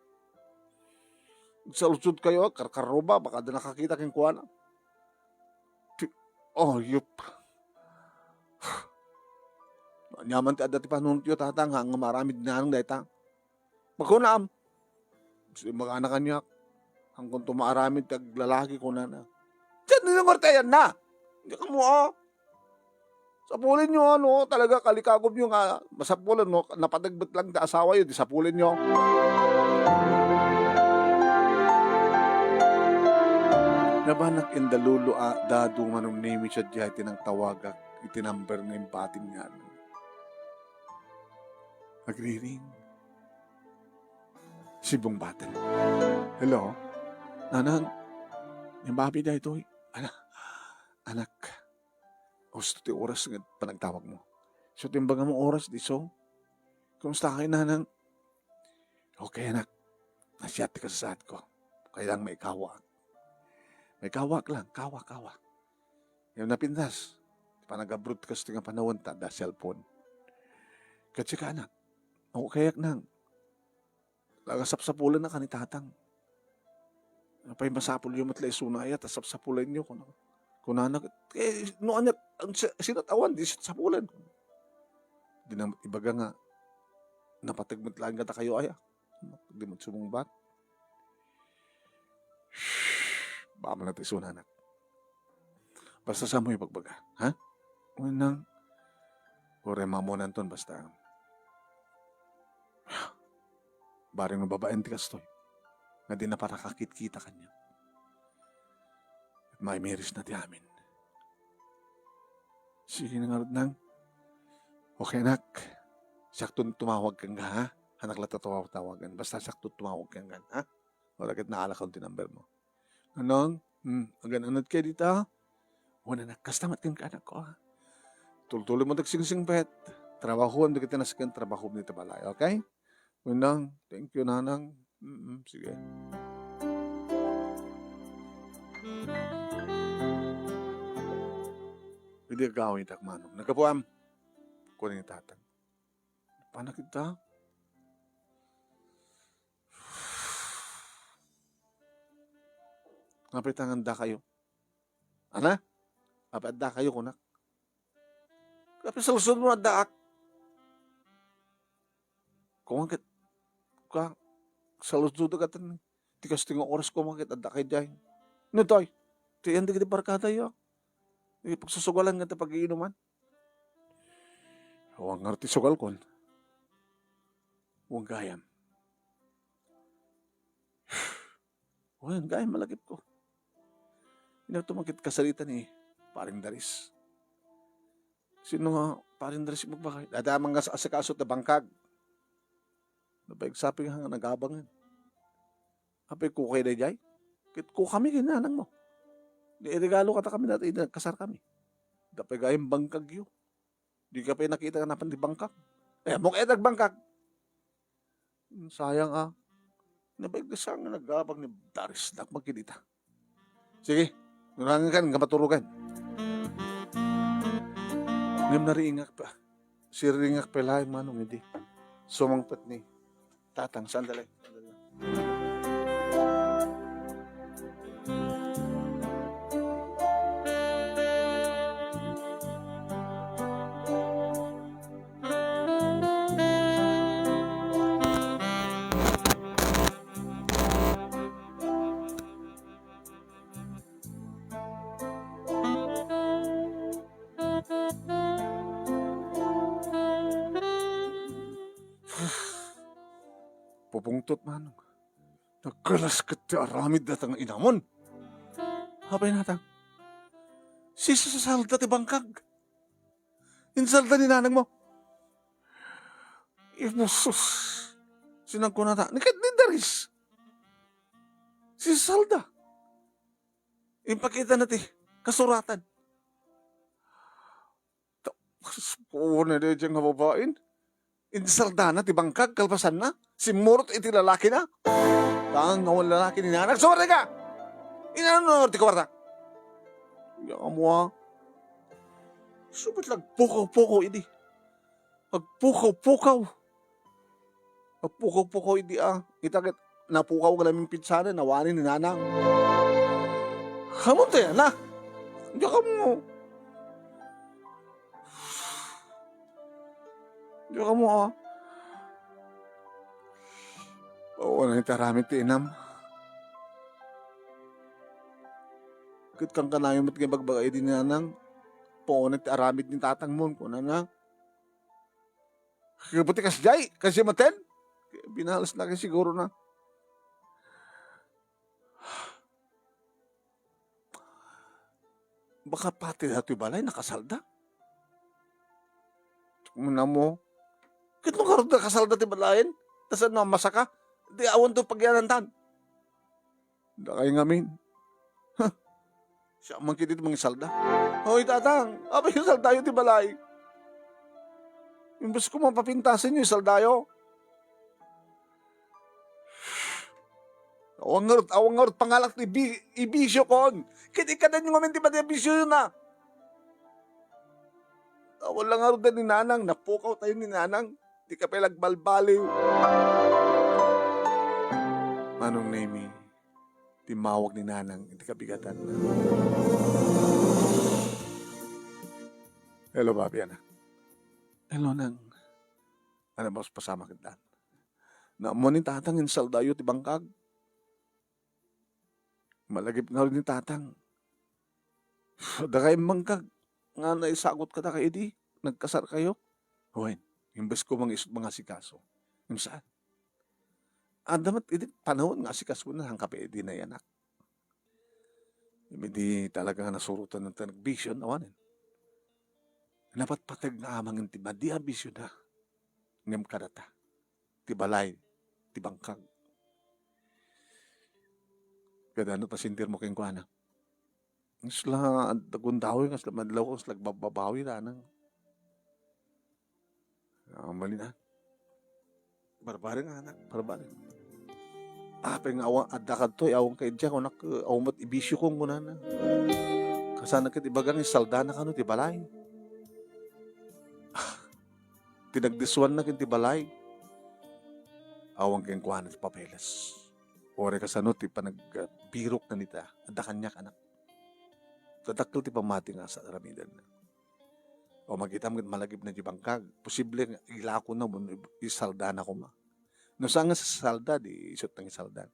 Saludsod kayo, karkaruba, baka da nakakita kenkuana. Ti, oh, yup. Aniaman ti adda ti panunotyo, tatang, nga maaramid nanang dayta. Magkunam. Kasi magana kaniak. Hanggang tumaaramid ti aglalaki, kunana. Diyan din ang ortayan na. Hindi ka mo, ah. Sapulen nyo, ano, talaga, kalikagom nyo nga. Masapulen, no? Napadagbet lang ti asawa yun, di sapulen nyo. Nabanak inda lolo a dado Manong Nemi, siya diay ti nangtawagak iti number nga imbatin nga. Agriring. Sibungbaten. Hello? Nanang, ni Bobby daytoy. Ana-, anak, husto ti oras nga panagtawag mo. So, timbang mo oras, di so? Kumusta kay nanang? Okay, anak. Nasiat ti kasasaad ko. Kaya lang maikawa. May kawak lang, kawak, kawak. Yung napintas, panagabroad kastoy nga panawen ta, da cellphone. Ket sika, anak, okay, anak, laga sapsapulenna ka ni tatang. Apay masapulyo met la isuna aya, ta sapsapulenyo, kuna-, kunana, eh, no ania, ang si-, sino ti awan, di sapsapulen. Di na ibaga nga, napateg met laeng kadakayo aya. Di met sumungbat. Baka man ti isuna, anak. Basta saan mo ipagbaga, ha? Unang, uray mamuananton basta. Bareng no babaen ti kastoy, nga di na para kakitkita kaniak. Ket maimirisna ti amin. Sige na ngarud, nang. Okay, anak. Siakton tumawag kenka, ha? Anak la ta tawagen. Basta siakton tumawag kenka, ha? Wala ket naalakon ti number mo. Anong? Hmm, agan-anad kayo dita? Wen, anak, kasta met kenka, anak ko, ha? Tultuloy mo dagsingsingpet. Trabahuam dagiti nasken trabahom dita balay, okay? Wenang, thank you, nanang. Mm, sige. Idi agawid, Manong. Naggapuam. Kuning tatang. Panakita? Apay ta nga addakayo? Ana? Apay addakayo, kunak? Apay saludsodmo nga addaak? Kuan ket, kuan, saludsodek ket ti kastoy nga oras kuan ket addakayo diay. No, toy, ti yan dagiti barkadayo. Dagiti pagsusugalan nga ti pag-iinuman. Awan ngarud ti sugalkon. Wen gayam. Wen gayam, malagipko. Innak tumakit kasarita ni Paring Daris. Sino nga Paring Daris magbaga? Dada man nga asikaso ti bangkag. Napaigsapi nga nagabangen. Apay kukay daydiay? Ket kukami ken nanang mo. Di iregalo kata kami dati, idi nagkasar kami. Dapay gayam bangkagyo. Di ka pay nakita nga napan ti bangkag. Eh, ammok ket agbangkag. Sayang, a. Nabaigda siya nga nagabang ni Daris, dakpag kinita. Sige, nurangan ka nga maturugan. Ngem nariingak pa. Siringak pay laeng, Manong, idi sumangpet ni Tatang. Sandali. Sandali. Pupungtot, Manong. Nagkalas ket ti aramid data nga inamon. Apay natan? Sisasalda ti bangkag. Insalda ni nanang mo. Ibusos. Sinangkunata. Ni ket ni Daris. Sisasalda. Impakita na ti kasuratan. Tapos, puno na diay nga babaen. Insaldana ti bangkag, kalpasanna, simmurot iti lalakina. Haan nga awan lalaki ni nanang, sumardeng ka! Inano ti kuarta? Diak ammo, a. Isu met la agpukaw-pukaw idi. Agpukaw-pukaw. Agpukaw-pukaw idi, a. Ita ket napukaw nga naminpinsanen, nawani ni nanang. Ammom ti ayanna? Diak ammo. Diak ammo, a. Awan ti aramid ti inam. Ket kankanayon met nga ibagbaga idi ni nanang, puno ti aramid ni tatangmon, kunana. Kabuti kasdiay, kasdiay maten. Binalesna ket sigurona. Baka pati datoy balay nakasalda. Muna mo. Ket no ngarud nakasalda ti balayen, ta saan no a masaka, di awan to pagyanantan. Dakay ngamin. Huh. Siak man ketdi ti mangisalda. Hoy, tatang, apay insaldayo ti balay? Imbes koma papintasenyo, isaldayo. Awan ngarud, awan ngarud pangalak ti bi-, ibisiokon. Ket ikkanenyo ngamin ti madi a bisyona. Awan la ngarud ni Nanang, napukaw tayo ni Nanang. Di ka pay nagbalbaliw. Manong Nemi, timmawag ni Nanang iti kabigatan. Hello, Papi, anak. Hello, Nang. Ano ba pasamak ita? Naammo ni Tatang insaldayo ti bangkag. Malagip ngarud ni Tatang. Dakayo imbangkag nga naisagot kadakayo idi nagkasarkayo. Wen, imbes ko mangisut mangasikaso. Ngem saan? Adda met idi panawen nga asikasona sangkapay idi nayanak. Idi talaga nga nasurotan ti nagbisio, awanen. Napatpateg nga amangen ti madi a bisiona. Ngem kadata, ti balay, ti bangkag. Kadano ta sentirmo kenkuana? Kasla agundaway, kasla madlaw, kasla agbabbabawi, Nanang. Ah, malina. Barbareng, anak, barbareng. Apay nga awan, adda kadto, awan ka idiay, kunak, awan met ibisio ko, kunana. Kasano ket ibaga nga isaldana kano ti balay. Ti nagdisuanna ken ti balay, awan kenkuana ti papeles. Uray kasano ti panagbirokna ita, adda kaniak, anak. Dadakkel ti pammati nga sa-, aramidenna. O, makitam ket malagipna ti bangkag. Posible nga ilakona wenno isaldana koma. No saan nga salda, di isut nga isaldan.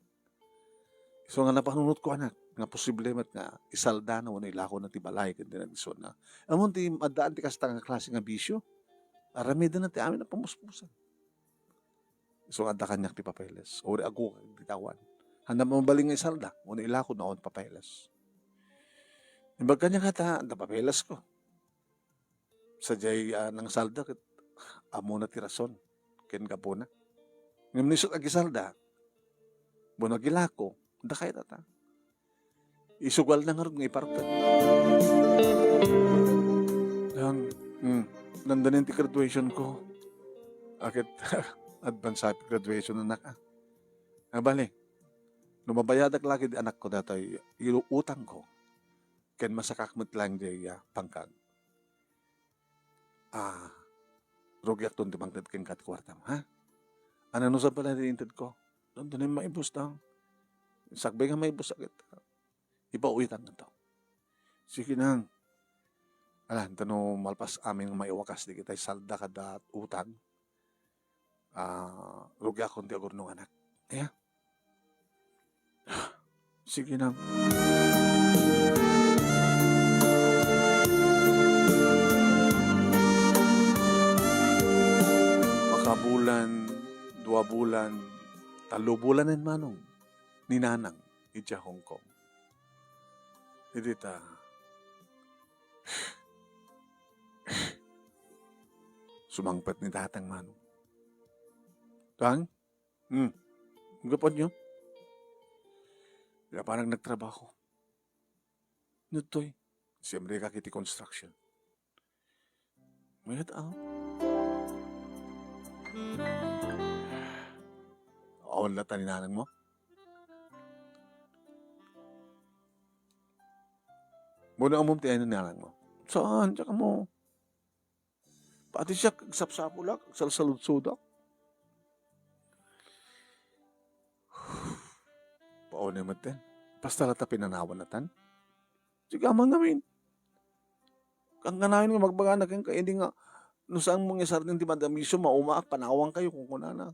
Isu nga napanunotko, anak, nga posible met nga isaldana wenno ilakona ti balay ken ti nagdisuanna. Ammom ti addaan ti kasta nga klase nga bisio? Aramidenna ti amin a pamuspusan. Isu nga adda kaniak ti papeles. Uray agukak iti awan. Haanda mabalin nga isalda wenno ilakona awan papeles. Imbag kaniak ta, adda papelesko. Sadiay, ah, nangsalda ket ammona ti rason ken gapuna. Ngem no isut agisalda, wenno agilako, dakay tata. Isugalna ngarud nga ipartek. Yan, hmm, nandanin ti graduation ko. Aket, advance happy graduation, anak, ah. Ah, bale, no mabayadak la ket ti anakko datoy utangko, ken masakak met laeng diay, ah, bangkag. Ah, rugiakton ti mangted kenka ti kuartam, ha? Ania no saan pay ti intedko? Dandanin maibus ta. Sakbay nga maibus a ket ipauyatan ngarud. Sige, Nang. Ala, ta no malpas amin nga maiwakas dagiti salda kada utang, ah, rugiakon ti agurnong, anak. Aya? Sige, Nang. Makabulan, dua bulan, tallo bulanen, Manong, ni Nanang idiay Hong Kong. Idi ta, sumangpet ni Tatang, Manong. Tang? Hmm. Gapu ania? Di la pay nagtrabaho. Ditoy, siempre ka iti construction. Mayat, ah. Awan la ta ni Nanang mo? Muna, ammom ti ania ni Nanang mo? Saan? Tsaka mo. Pati siak, agsapsapulak, agsalsaludsodak. Paunay met ten. Basta la ta pinanawan natan. Sige, aman ngamin. Kangkanayon nga magbagana kenka, idi nga, no saan mo nga isardeng ti madi a bisio, maumaak, panawankayo, kunkunana.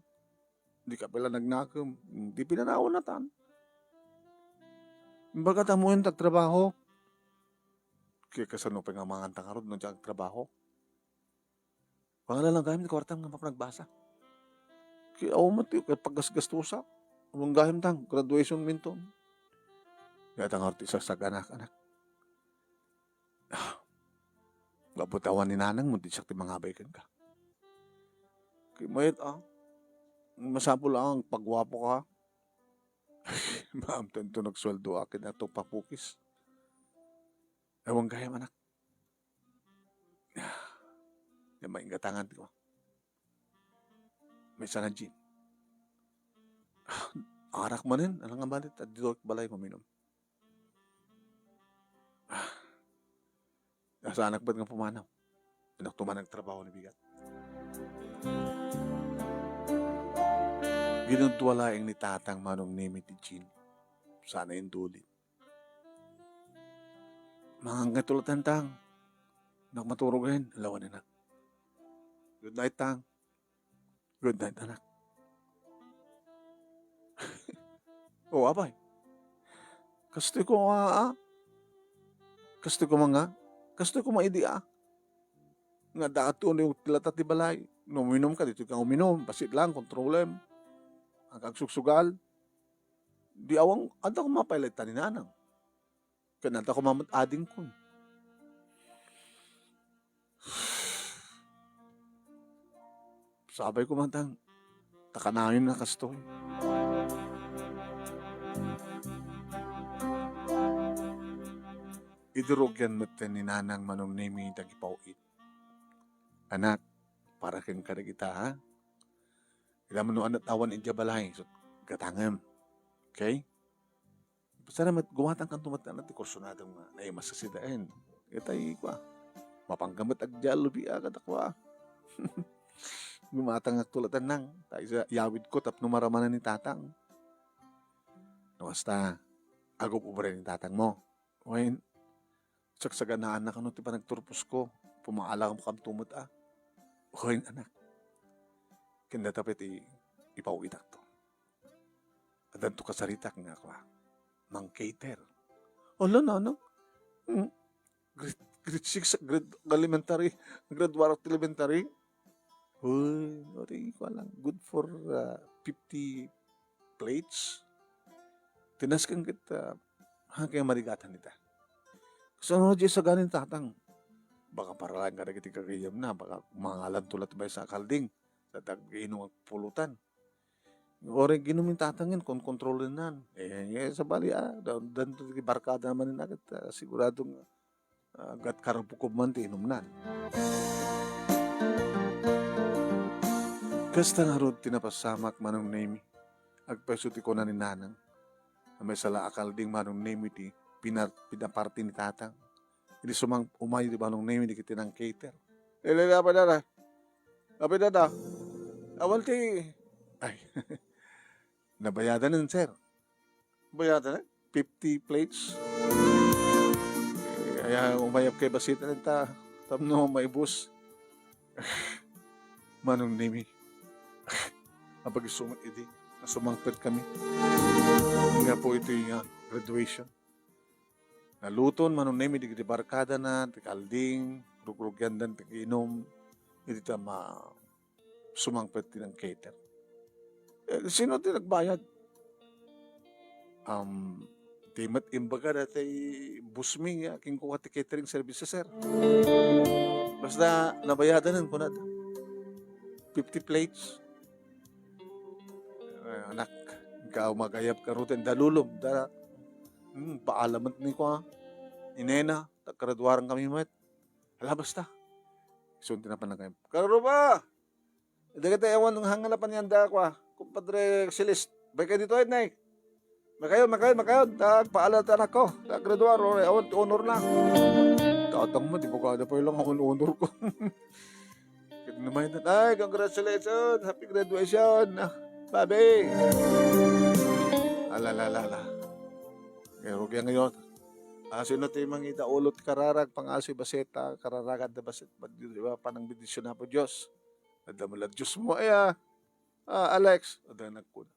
Di ka pay la nagnakem, di pinanawan natan. Imbagak ta ammoen ti agtrabaho. Kaya kasano pay nga manganta ngarud no diak agtrabaho? Pangalalang gayam ti kuartam nga mapanagbasa. Kaya awan met ti paggasgastosak. Awan gayam tang graduation minton. Kaya ta ngarud ti sasaganak, anak. Ah, gapu ta awan ni Nanang mo, di siak ti mangabay kenka. Kaya mayat, ah. Masapul, ah, pagwapo ka. Maamten to nagsueldo akin ato papukis. Awan gayam, anak. Yan, maingatangan ko. May sana, Jean. Arak manen, anak nga balit, at dito balay mo minum. Saanak met nga pumanaw. Dinak tuman agtrabaho ni bigat. Ginudua laeng ni Tatang Manong Nemi ti Jean. Sana indulit. Mangan ka tulatan, Tang. Nak maturogen, lawan na. Good night, Tang. Good night, anak. O, apay. Kastoy ko nga, ah. Kastoy ko nga. Kastoy ko nga idi, ah. Nga adda ti uneg ti lata ti balay. No, uminom ka, ditoy ka uminom. Bassit lang, kontrolem. Ang kagsugsugal. Di awan, adda ko mapailayta ni Nanang. Ken adda ko met adingkon. Sabay ko man, Tang, ta kanayon a kastoy. Idi rugian metten ni Nanang Manong Nemi dagiti paw-it. Anak, para kenka dagita, ha? Ita no ania ti awan idiay balay, so, gatangem. Okay? Basta na met, gumatang kanto met ti kursunadom nga naimas a sidaen. Itay, kua, mapanka met agdiallo bi a kadakuada. Gumatang tulatan nang, ta isa, iyawid ko tapno maramanan ni Tatang. No, basta, agub-ubra ni Tatang mo. Wen, sagsaganaanna kano ti panagturpos ko, pumaalakam kanto met a. Wen, anak, ken data pay ti ipaw-itakto. Addanto kasaritak nga kua, mang-cater. Ala, Nanang? Hmm. Grade, grade six, grade elementary, graduar ti elementary. Uy, ori, kua lang, good for, ah, fifty plates. Tinasken ket, ah, ha, kaya marigatan ita. Kasano di sagani ni Tatang? Baka para lang kadagiti gagayyemna, baka mangalanto latta maysa a kalding, sa tag-inum a pulutan. Ori, ginum ni Tatang, konkontrolennan. Eh, eh, sabali, ah, da-, danto ti barkada man ni naket, ah, sigurado nga, ah, gat karupukub man ti inumnan. Kasta ngarud ti napasamak, Manong Nemi. Agpayso ti kuna ni Nanang. Maysa la a kalding, Manong Nemi, ti pinar-, pinaparti ni Tatang. Idi sumang-, umayo ti Manong Nemi dagiti nang-cater. Ele, apay dada? Apay dada? Awan ti, ay, nabayadanen, sir. Bayadanen? Fifty plates? Eh, aya, umayap kay basitan ta, tapno maibus. Manong Nemi. Apag-isu met idi, nasumangpet kami. Nga po itoy nga graduation. Naluton, Manong Nemi, dagiti barkadana, ti kalding, rugrugiandan ti inum, idi ta ma-, sumangpet ti nang-cater. Eh, sino ti nagbayad? Um, di met imbaga dati boss mi nga kinkua ti catering services, sir. Basta nabayadanen, kunada. Fifty plates. Eh, anak, ikaw magayab ka ruten, dalulom, da-, hmm, paalamet ni kua, inena, taggraduaran kami met. Hala, basta. Isun ti napan nagayab. Karuba! Dagiti awan hangana panianda kua, kumpadre Celeste. Bay kayo dito, ay, nay. Makayon, makayon, makayon. Tagpaala ta anak ko. Taggraduar, o, awan ti honor na. Tatang mo, di ko kada pa ilang honor ko. Ket namayat, ay, congratulations, happy graduation, ah, Bobby. Ala, ala, ala, ala. Kaya rugi ngayon. Ah, sino ti mangita ulo ti kararag, pangasoy bassit, kararagan da bassit, di ba, panang bendisyon Apo Dios. Adda mo la Dios mo, ay, ah, ah, Alex. Adda nagkuna.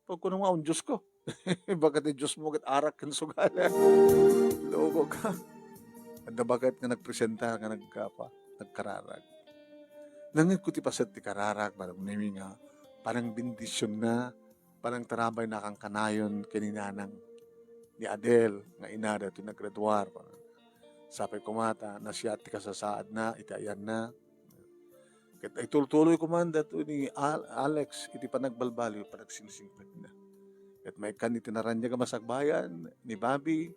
Pagkuno nga, "Un Dios ko." Baka ti Dios mo ket arak ken sugal. Loko ka. Adda baket nga nagpresenta nga nagkapa, nagkararag. Nangngegko ti paset ti kararag, Manong Nemi, nga panangbendisionna, panangtarabayna a kankanayon ken ni nanang ni Adel nga inada ti naggraduar. Sapay koma ta nasiat ti kasasaadna iti ayanna. Ket itultuloy koma daytoy ni Al-, Alex iti panagbalbaliw, panagsingsingpetna. Ket maikkan iti naraniag a masakbayan ni Bobby,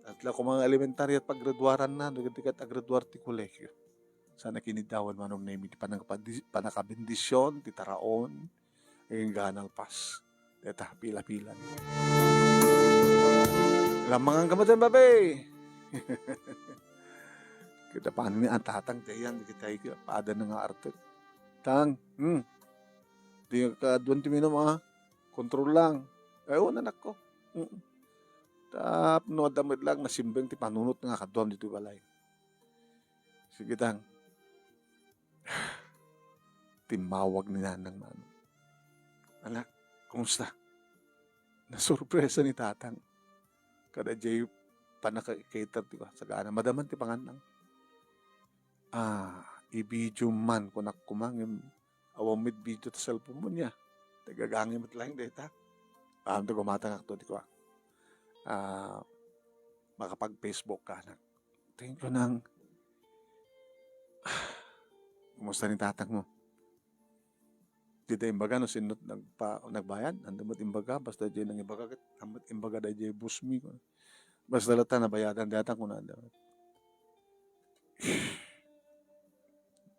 tatla koma nga elementarya ti paggraduaranna, no, ket agraduar ti kolegio. Sana kiniddawan, Manong Nemi, ti panagpadi-, panakabendision, ti taraon, ken nalpas. Deta, pila-pila. Lamangan ka mo dyan, babe! Ket apanen ni a Tatang ti ayan, dagiti ay pada nga artek. Tang, hmm. Di kaaduan ti minum, ah. Kontrol lang. Ay, oo, anakko. Mm. Tapno adda met lang nasimbeng ti panunot nga kaduam ditoy balay. Sige, Tang. Timmawag ni Nanang Mano. "Anak, kumusta?" Nasurpresa ni Tatang. Kada jay panaka-cater ti sagana. Madaman ti pangannang. Ah, i-video man kunak koma ngem awan met video ta cellphone mo niya. Tagagangay met laeng dayta. Awan ta gumatangakto ti kua. Ah, makapag-Facebook ka, anak. Thank you, Nang. Kumusta ni Tatang mo? Dida imbaga no sinno nagpa-, nagbayad, anda met imbaga, basta jay nangibaga ket, anda met imbaga dayjay boss mi, kun-, basta latta nabayadan dayta kunada.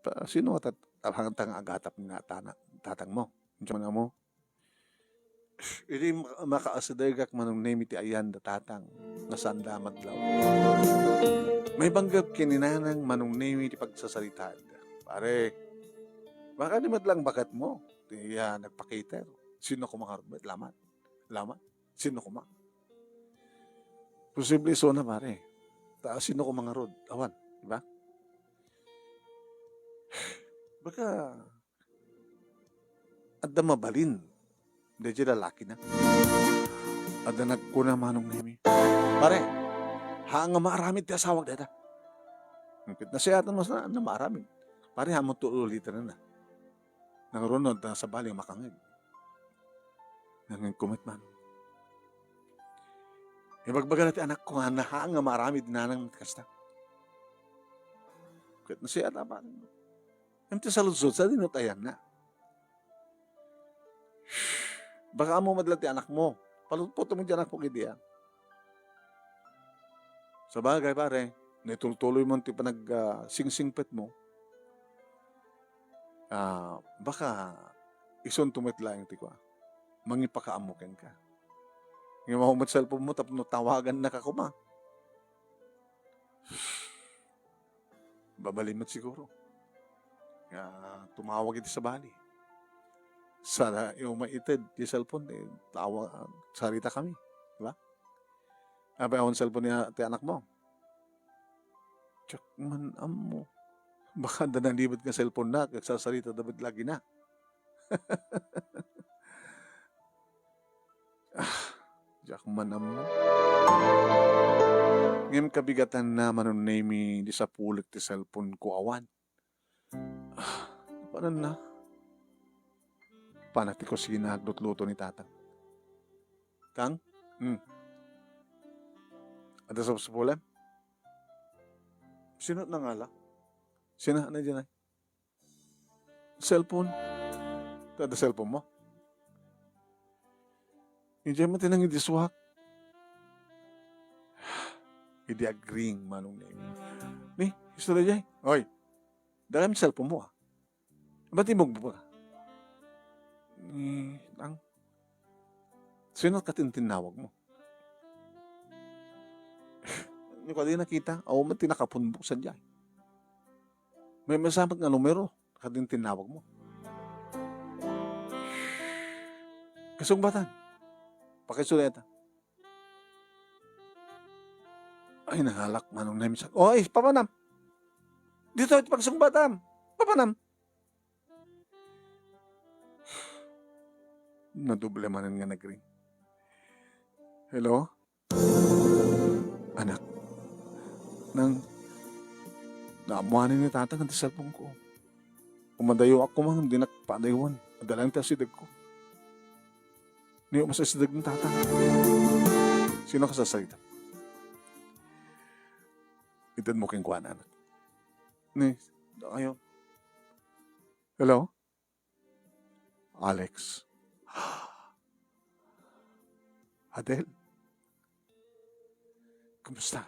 Pa, sino nga tat-, abhangta nga agatap nga tana-, tatang mo? Diyan mo. Idi ma-, makaasidegak Manong Nemi ti ayan da Tatang, nga saan da madlaw. Maibanggep ken ni Nanang Manong Nemi ti pagsasaritaanda. Pare, baka di met lang baket mo, ti, ah, nagpakiter. Sino ko mangarod met? Laman. Laman. Sino ko ma-, posible isuna, pare. Ta sino ko mangarod? Awan, di ba? Baka adda mabalin dayjay lalakina. Adda nagkuna Manong Nemi, "Pare, haan nga maaramid ti asawak dayta." Ket nasiatan mas na, na maaramid. Pare, haan mo to ulitan na. Nangrunod na sabali makangeg. Nangeg ko met man. Ibagbaga na ti anakko nga haan nga maaramid nanang kasta. Ket nasiatan pa. Ngem ti saludsod, sadino ti ayanna? Baka ammo met la ti anakmo. Palutpotem ti anakmo idi, ah. Sabagay, pare, no itultuloy mo ti panag-, ah, singsingpetmo, ah, baka isunto met laeng ti kua, mangipakaammo kenka. Ngem awan met cellphone mo tapno tawagannaka koma. Mabalin met siguro nga tumawag iti sabali. Sa, isu maited ti cellphone, eh, tawa-, saritakami, di ba? Apay, awan cellphone ni a-, ti anakmo? Diak man ammo. Baka adda nalibet nga cellphone na, agsasarita da met lagi na. Ah, diak man ammo. Ngem kabigatanna, Manong Nemi, di sapulek ti cellphone ko, awan. Ah, panan na? Pana ti kusina, aglutluto ni Tatang. Tang? Hmm. Adda sapsapulem? Sino nangala? Sino na dyan ay? Cellphone. Tada cellphone mo. Idiay mo tinang idiswak. Idi agring, Manong Nemi. Ni, istorya jay. Oy, dala mi cellphone mo, ah. Ba't imugbo ka? Ni, ang, sino ka tintinawag mo? Ni, kadi nakita, awan man tinakapunbok sa jay. May masamat nga numero, kadin tinawag mo. Kasungbatan. Pakisuleta. Ay, nangalak, Manong Nemi. Oy, papanam. Dito, ito pagsungbatan. Papanam. Nadoble manen nga nagring. Hello? Anak, nang naammuanen ni Tatang ti cellphone ko. Umadayo ako man, dinak padaywan. Adda lang ti asideg ko. Ni mas asideg ni Tatang. Sino ka sasarita? Ited mo kenkuana, anak. Ni, ayo. Hello? Alex. Adel. Kumusta?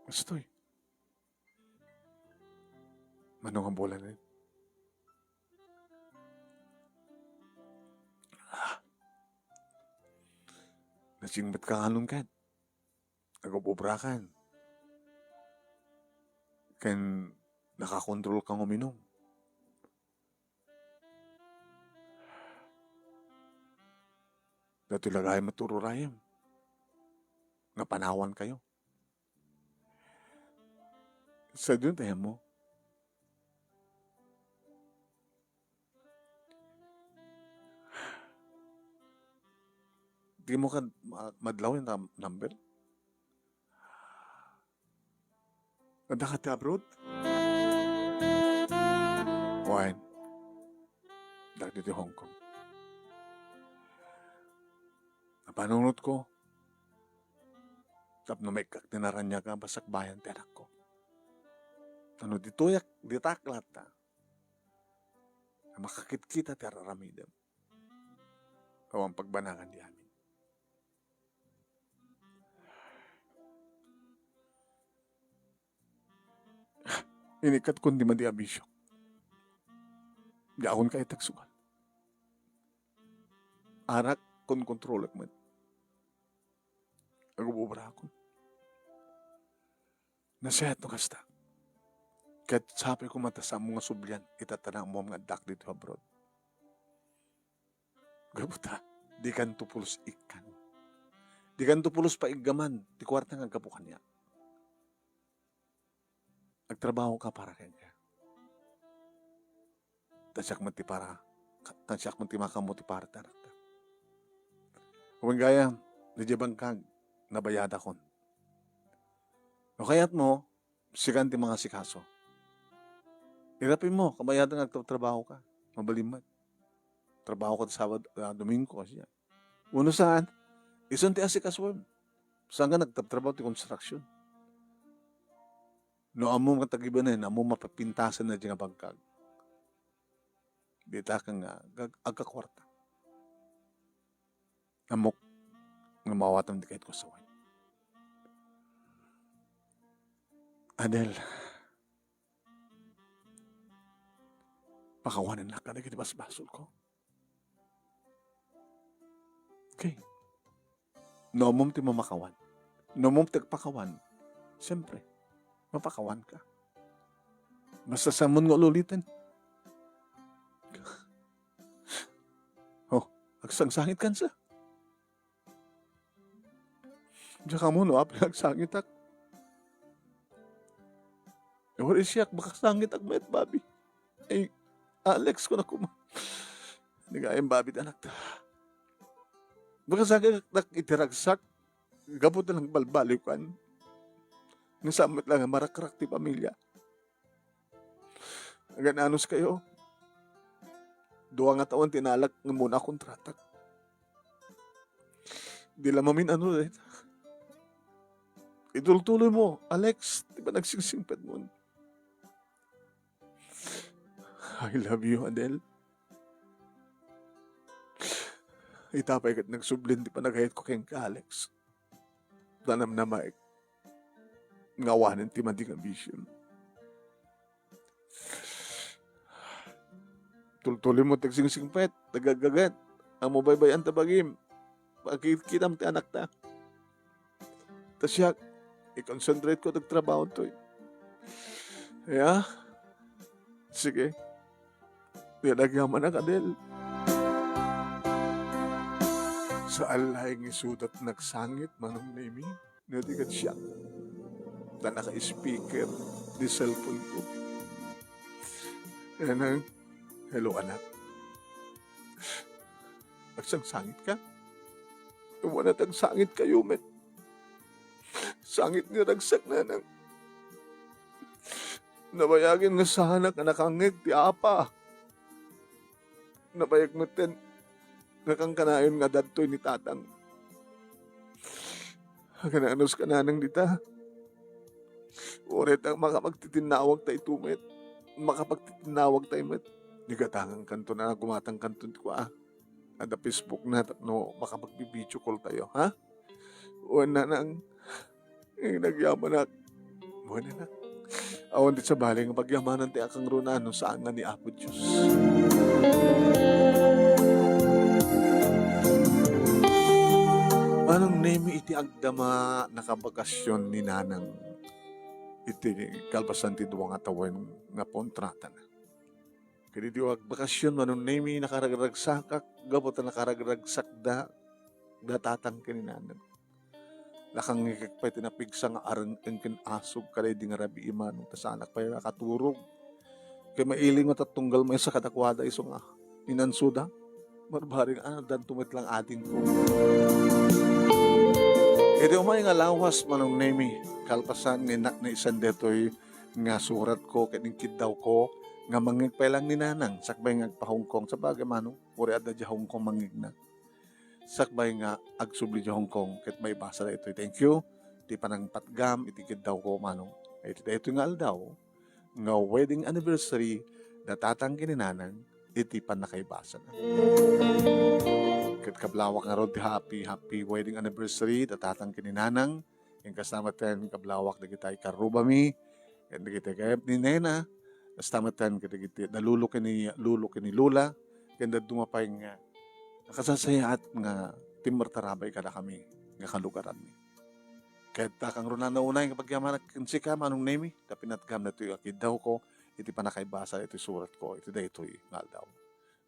Kastoy. Mano nga bulan na yun? Ah. Nasingpet ka nganong ket? Nagub-ubrakan. Ken nakakontrol kang uminum. Datoy la gayam a tururayem nga panawankayo. Sa dun tayo mo. Dimo kad ma-, madlaw yung tam-, number? Adda ka ti abroad? Wen, adda ditoy Hong Kong. Napanunotko tapno maikkak ti naraniaga a basakbayan ti anakko. Tapno ditoyak, ditak latta, a makakitkita ti ar-aramidem. Awan pagbanagan di amin. Inikkat kundi madi a bisyo. Diakon kayat agsugal. Arak kon kontrolek met. Agububrakon. Nasayaat no kasta. Ket sapay koma ta saanmo nga sublian ita ta naammoam nga addak ditoy abroad. Gapu ta, dikanto pulos ikkan. Dikanto pulos paiggaman ti kuarta nga aggapu kaniak. Agtrabaho ka para kenka. Ta siak met ti para, ta siak met ti makammo ti para ti anakta. Wen gayam, diay bangkag, nabayadakon. No kayatmo, sikan ti mangasikaso. Irapim mo, kabayatan nga agtrabaho ka. Mabalin met. Trabaho ka ti Sabado, ah, Domingo, siya. Wenno saan, isun ti asikasuem. Saan nga nagtatrabaho ti construction? No ammom nga tagibanen, ammom mapapintasan na diay nga bangkag. Dita ka nga ag-, agkakuarta. Ammok nga maawatam ti kayatko a sawen. Adel, pakawanennak kadagiti basbasolko. Okay. No ammom ti mamakawan. No ammom ti agpakawan. Siyempre, mapakawanka. Basta saanmo nga ululiten. Oh, agsangsangit kansa. Diak ammo no apay nga agsangitak. Or siak, baka sangitak met, Bobby. Ay, Alex, kuna koma. Ni gayam, Bobby, ti anakta. Baka sangitak iti ragsak, gapu ta nagbalbaliwkan. Nga saan met la nga marakrak ti pamilia. Agan-anos kayo. Dua nga tawen ti nalak nga muna a kontratak. Di la mamin-ano dayta. Itultuloy mo, Alex, ti panagsingsimpet mo. I love you, Adel. Ita pay ket nagsublin ti panagayatko kenka, Alex. Ta namnamaek nga awanen ti madi nga bisio. Tultuloy mo ti agsingsingpet, nagaggaget. Ammo baybay-an ta bagim. Pagkitam ti anakta. Ta siak, i-concentrate ko ti agtrabaho toy. Ya? Sige. Yan agyamanak, Adel. Saan laeng isuda ti nagsangit, Manong Nemi. No di ket siak. Ta naka-speaker di cellphone ko. Nanang, hello, anak. Agsangsangit ka? Wen, anak, agsangit kayo met. Sangit nga ragsak, nanang. Nabayagen nga saanak a nakangngeg ti apa. Nabayag metten nga kankanayon nga adda ditoy ni tatang. Agan-anos ka, nanang, dita. Uray ta makapagtitinnawag tayo met. Makapagtitinnawag tayo met. Ni gatangan kanto na, gumatang kanto ti kua. Adda Facebook na tapno makapagbi-video call tayo, ha? Wen, nanang, eh, nagyamanak. Wen, anak. Awan ti sabali nga pagyamanan ti akangruna no saan nga ni Apo Dios. Manong Nemi, iti agdama nakabakasyon ni Nanang iti kalpasan ti dua nga tawen nga puon tratana. Ket iti agbakasyon, Manong Nemi, nakaragragsakak gapu ta nakaragragsakda da tatang ken ni Nanang. Nakangngegek pay ti napigsa nga areng-eng ken asug kadaydi nga rabii, Manong, ta saanak pay nakaturog. Ket mailiw nga tattunggal maysa kadakuada isu nga inansuda. Barbareng, ah, danto met lang adingko. Iti umay nga lawas, Manong Nemi, kalpasan nga innak na isan detoy nga suratko ket inkiddawko nga mangngeg pay lang ni Nanang sakbay nga agpa-Hong Kong. Sabagay, Manong, uray adda dia Hong Kong mangngegna. Sakbay nga agsubli dia Hong Kong ket maibasa daytoy. Thank you ti panangpatgam iti kiddawko, Manong. Iti daytoy nga aldaw, nga wedding anniversary da tatang ken ni Nanang iti pannakaibasana. Ket kablawak ngarud ti happy, happy wedding anniversary da tatang ken ni Nanang. Ken kasta met ken kablawak dagiti ikarrubami, ken dagiti kayat ni Nena, kasta met ken kadagiti da lolo ken ni, lolo ken ni lola, ken dadduma pay nga nakasasayaat nga timmartarabay kadakami nga kalugaranmi. Ket ta kangrunana unay nga pagyamanak ken sika, Manong Nemi, ta pinatgam daytoy a kiddawko iti pannakaibasa iti suratko iti daytoy nga aldaw.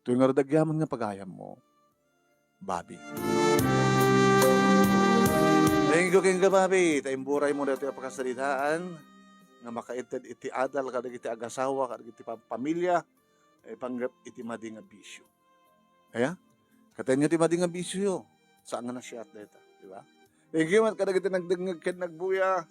Toy ngarud agyaman nga pagayammo, Bobby. Thank you kenka, Bobby, ta imburaymo daytoy a pakasaritaan nga makaitted iti adal kadagiti agasawa, kadagiti pa-, pamilya, eh, panggep iti madi nga bisyo. Aya? Kataenyo ti madi nga bisyo, saan nga nasiat dayta, di ba? Thank you met kadagiti nagdengngeg ken nagbuya.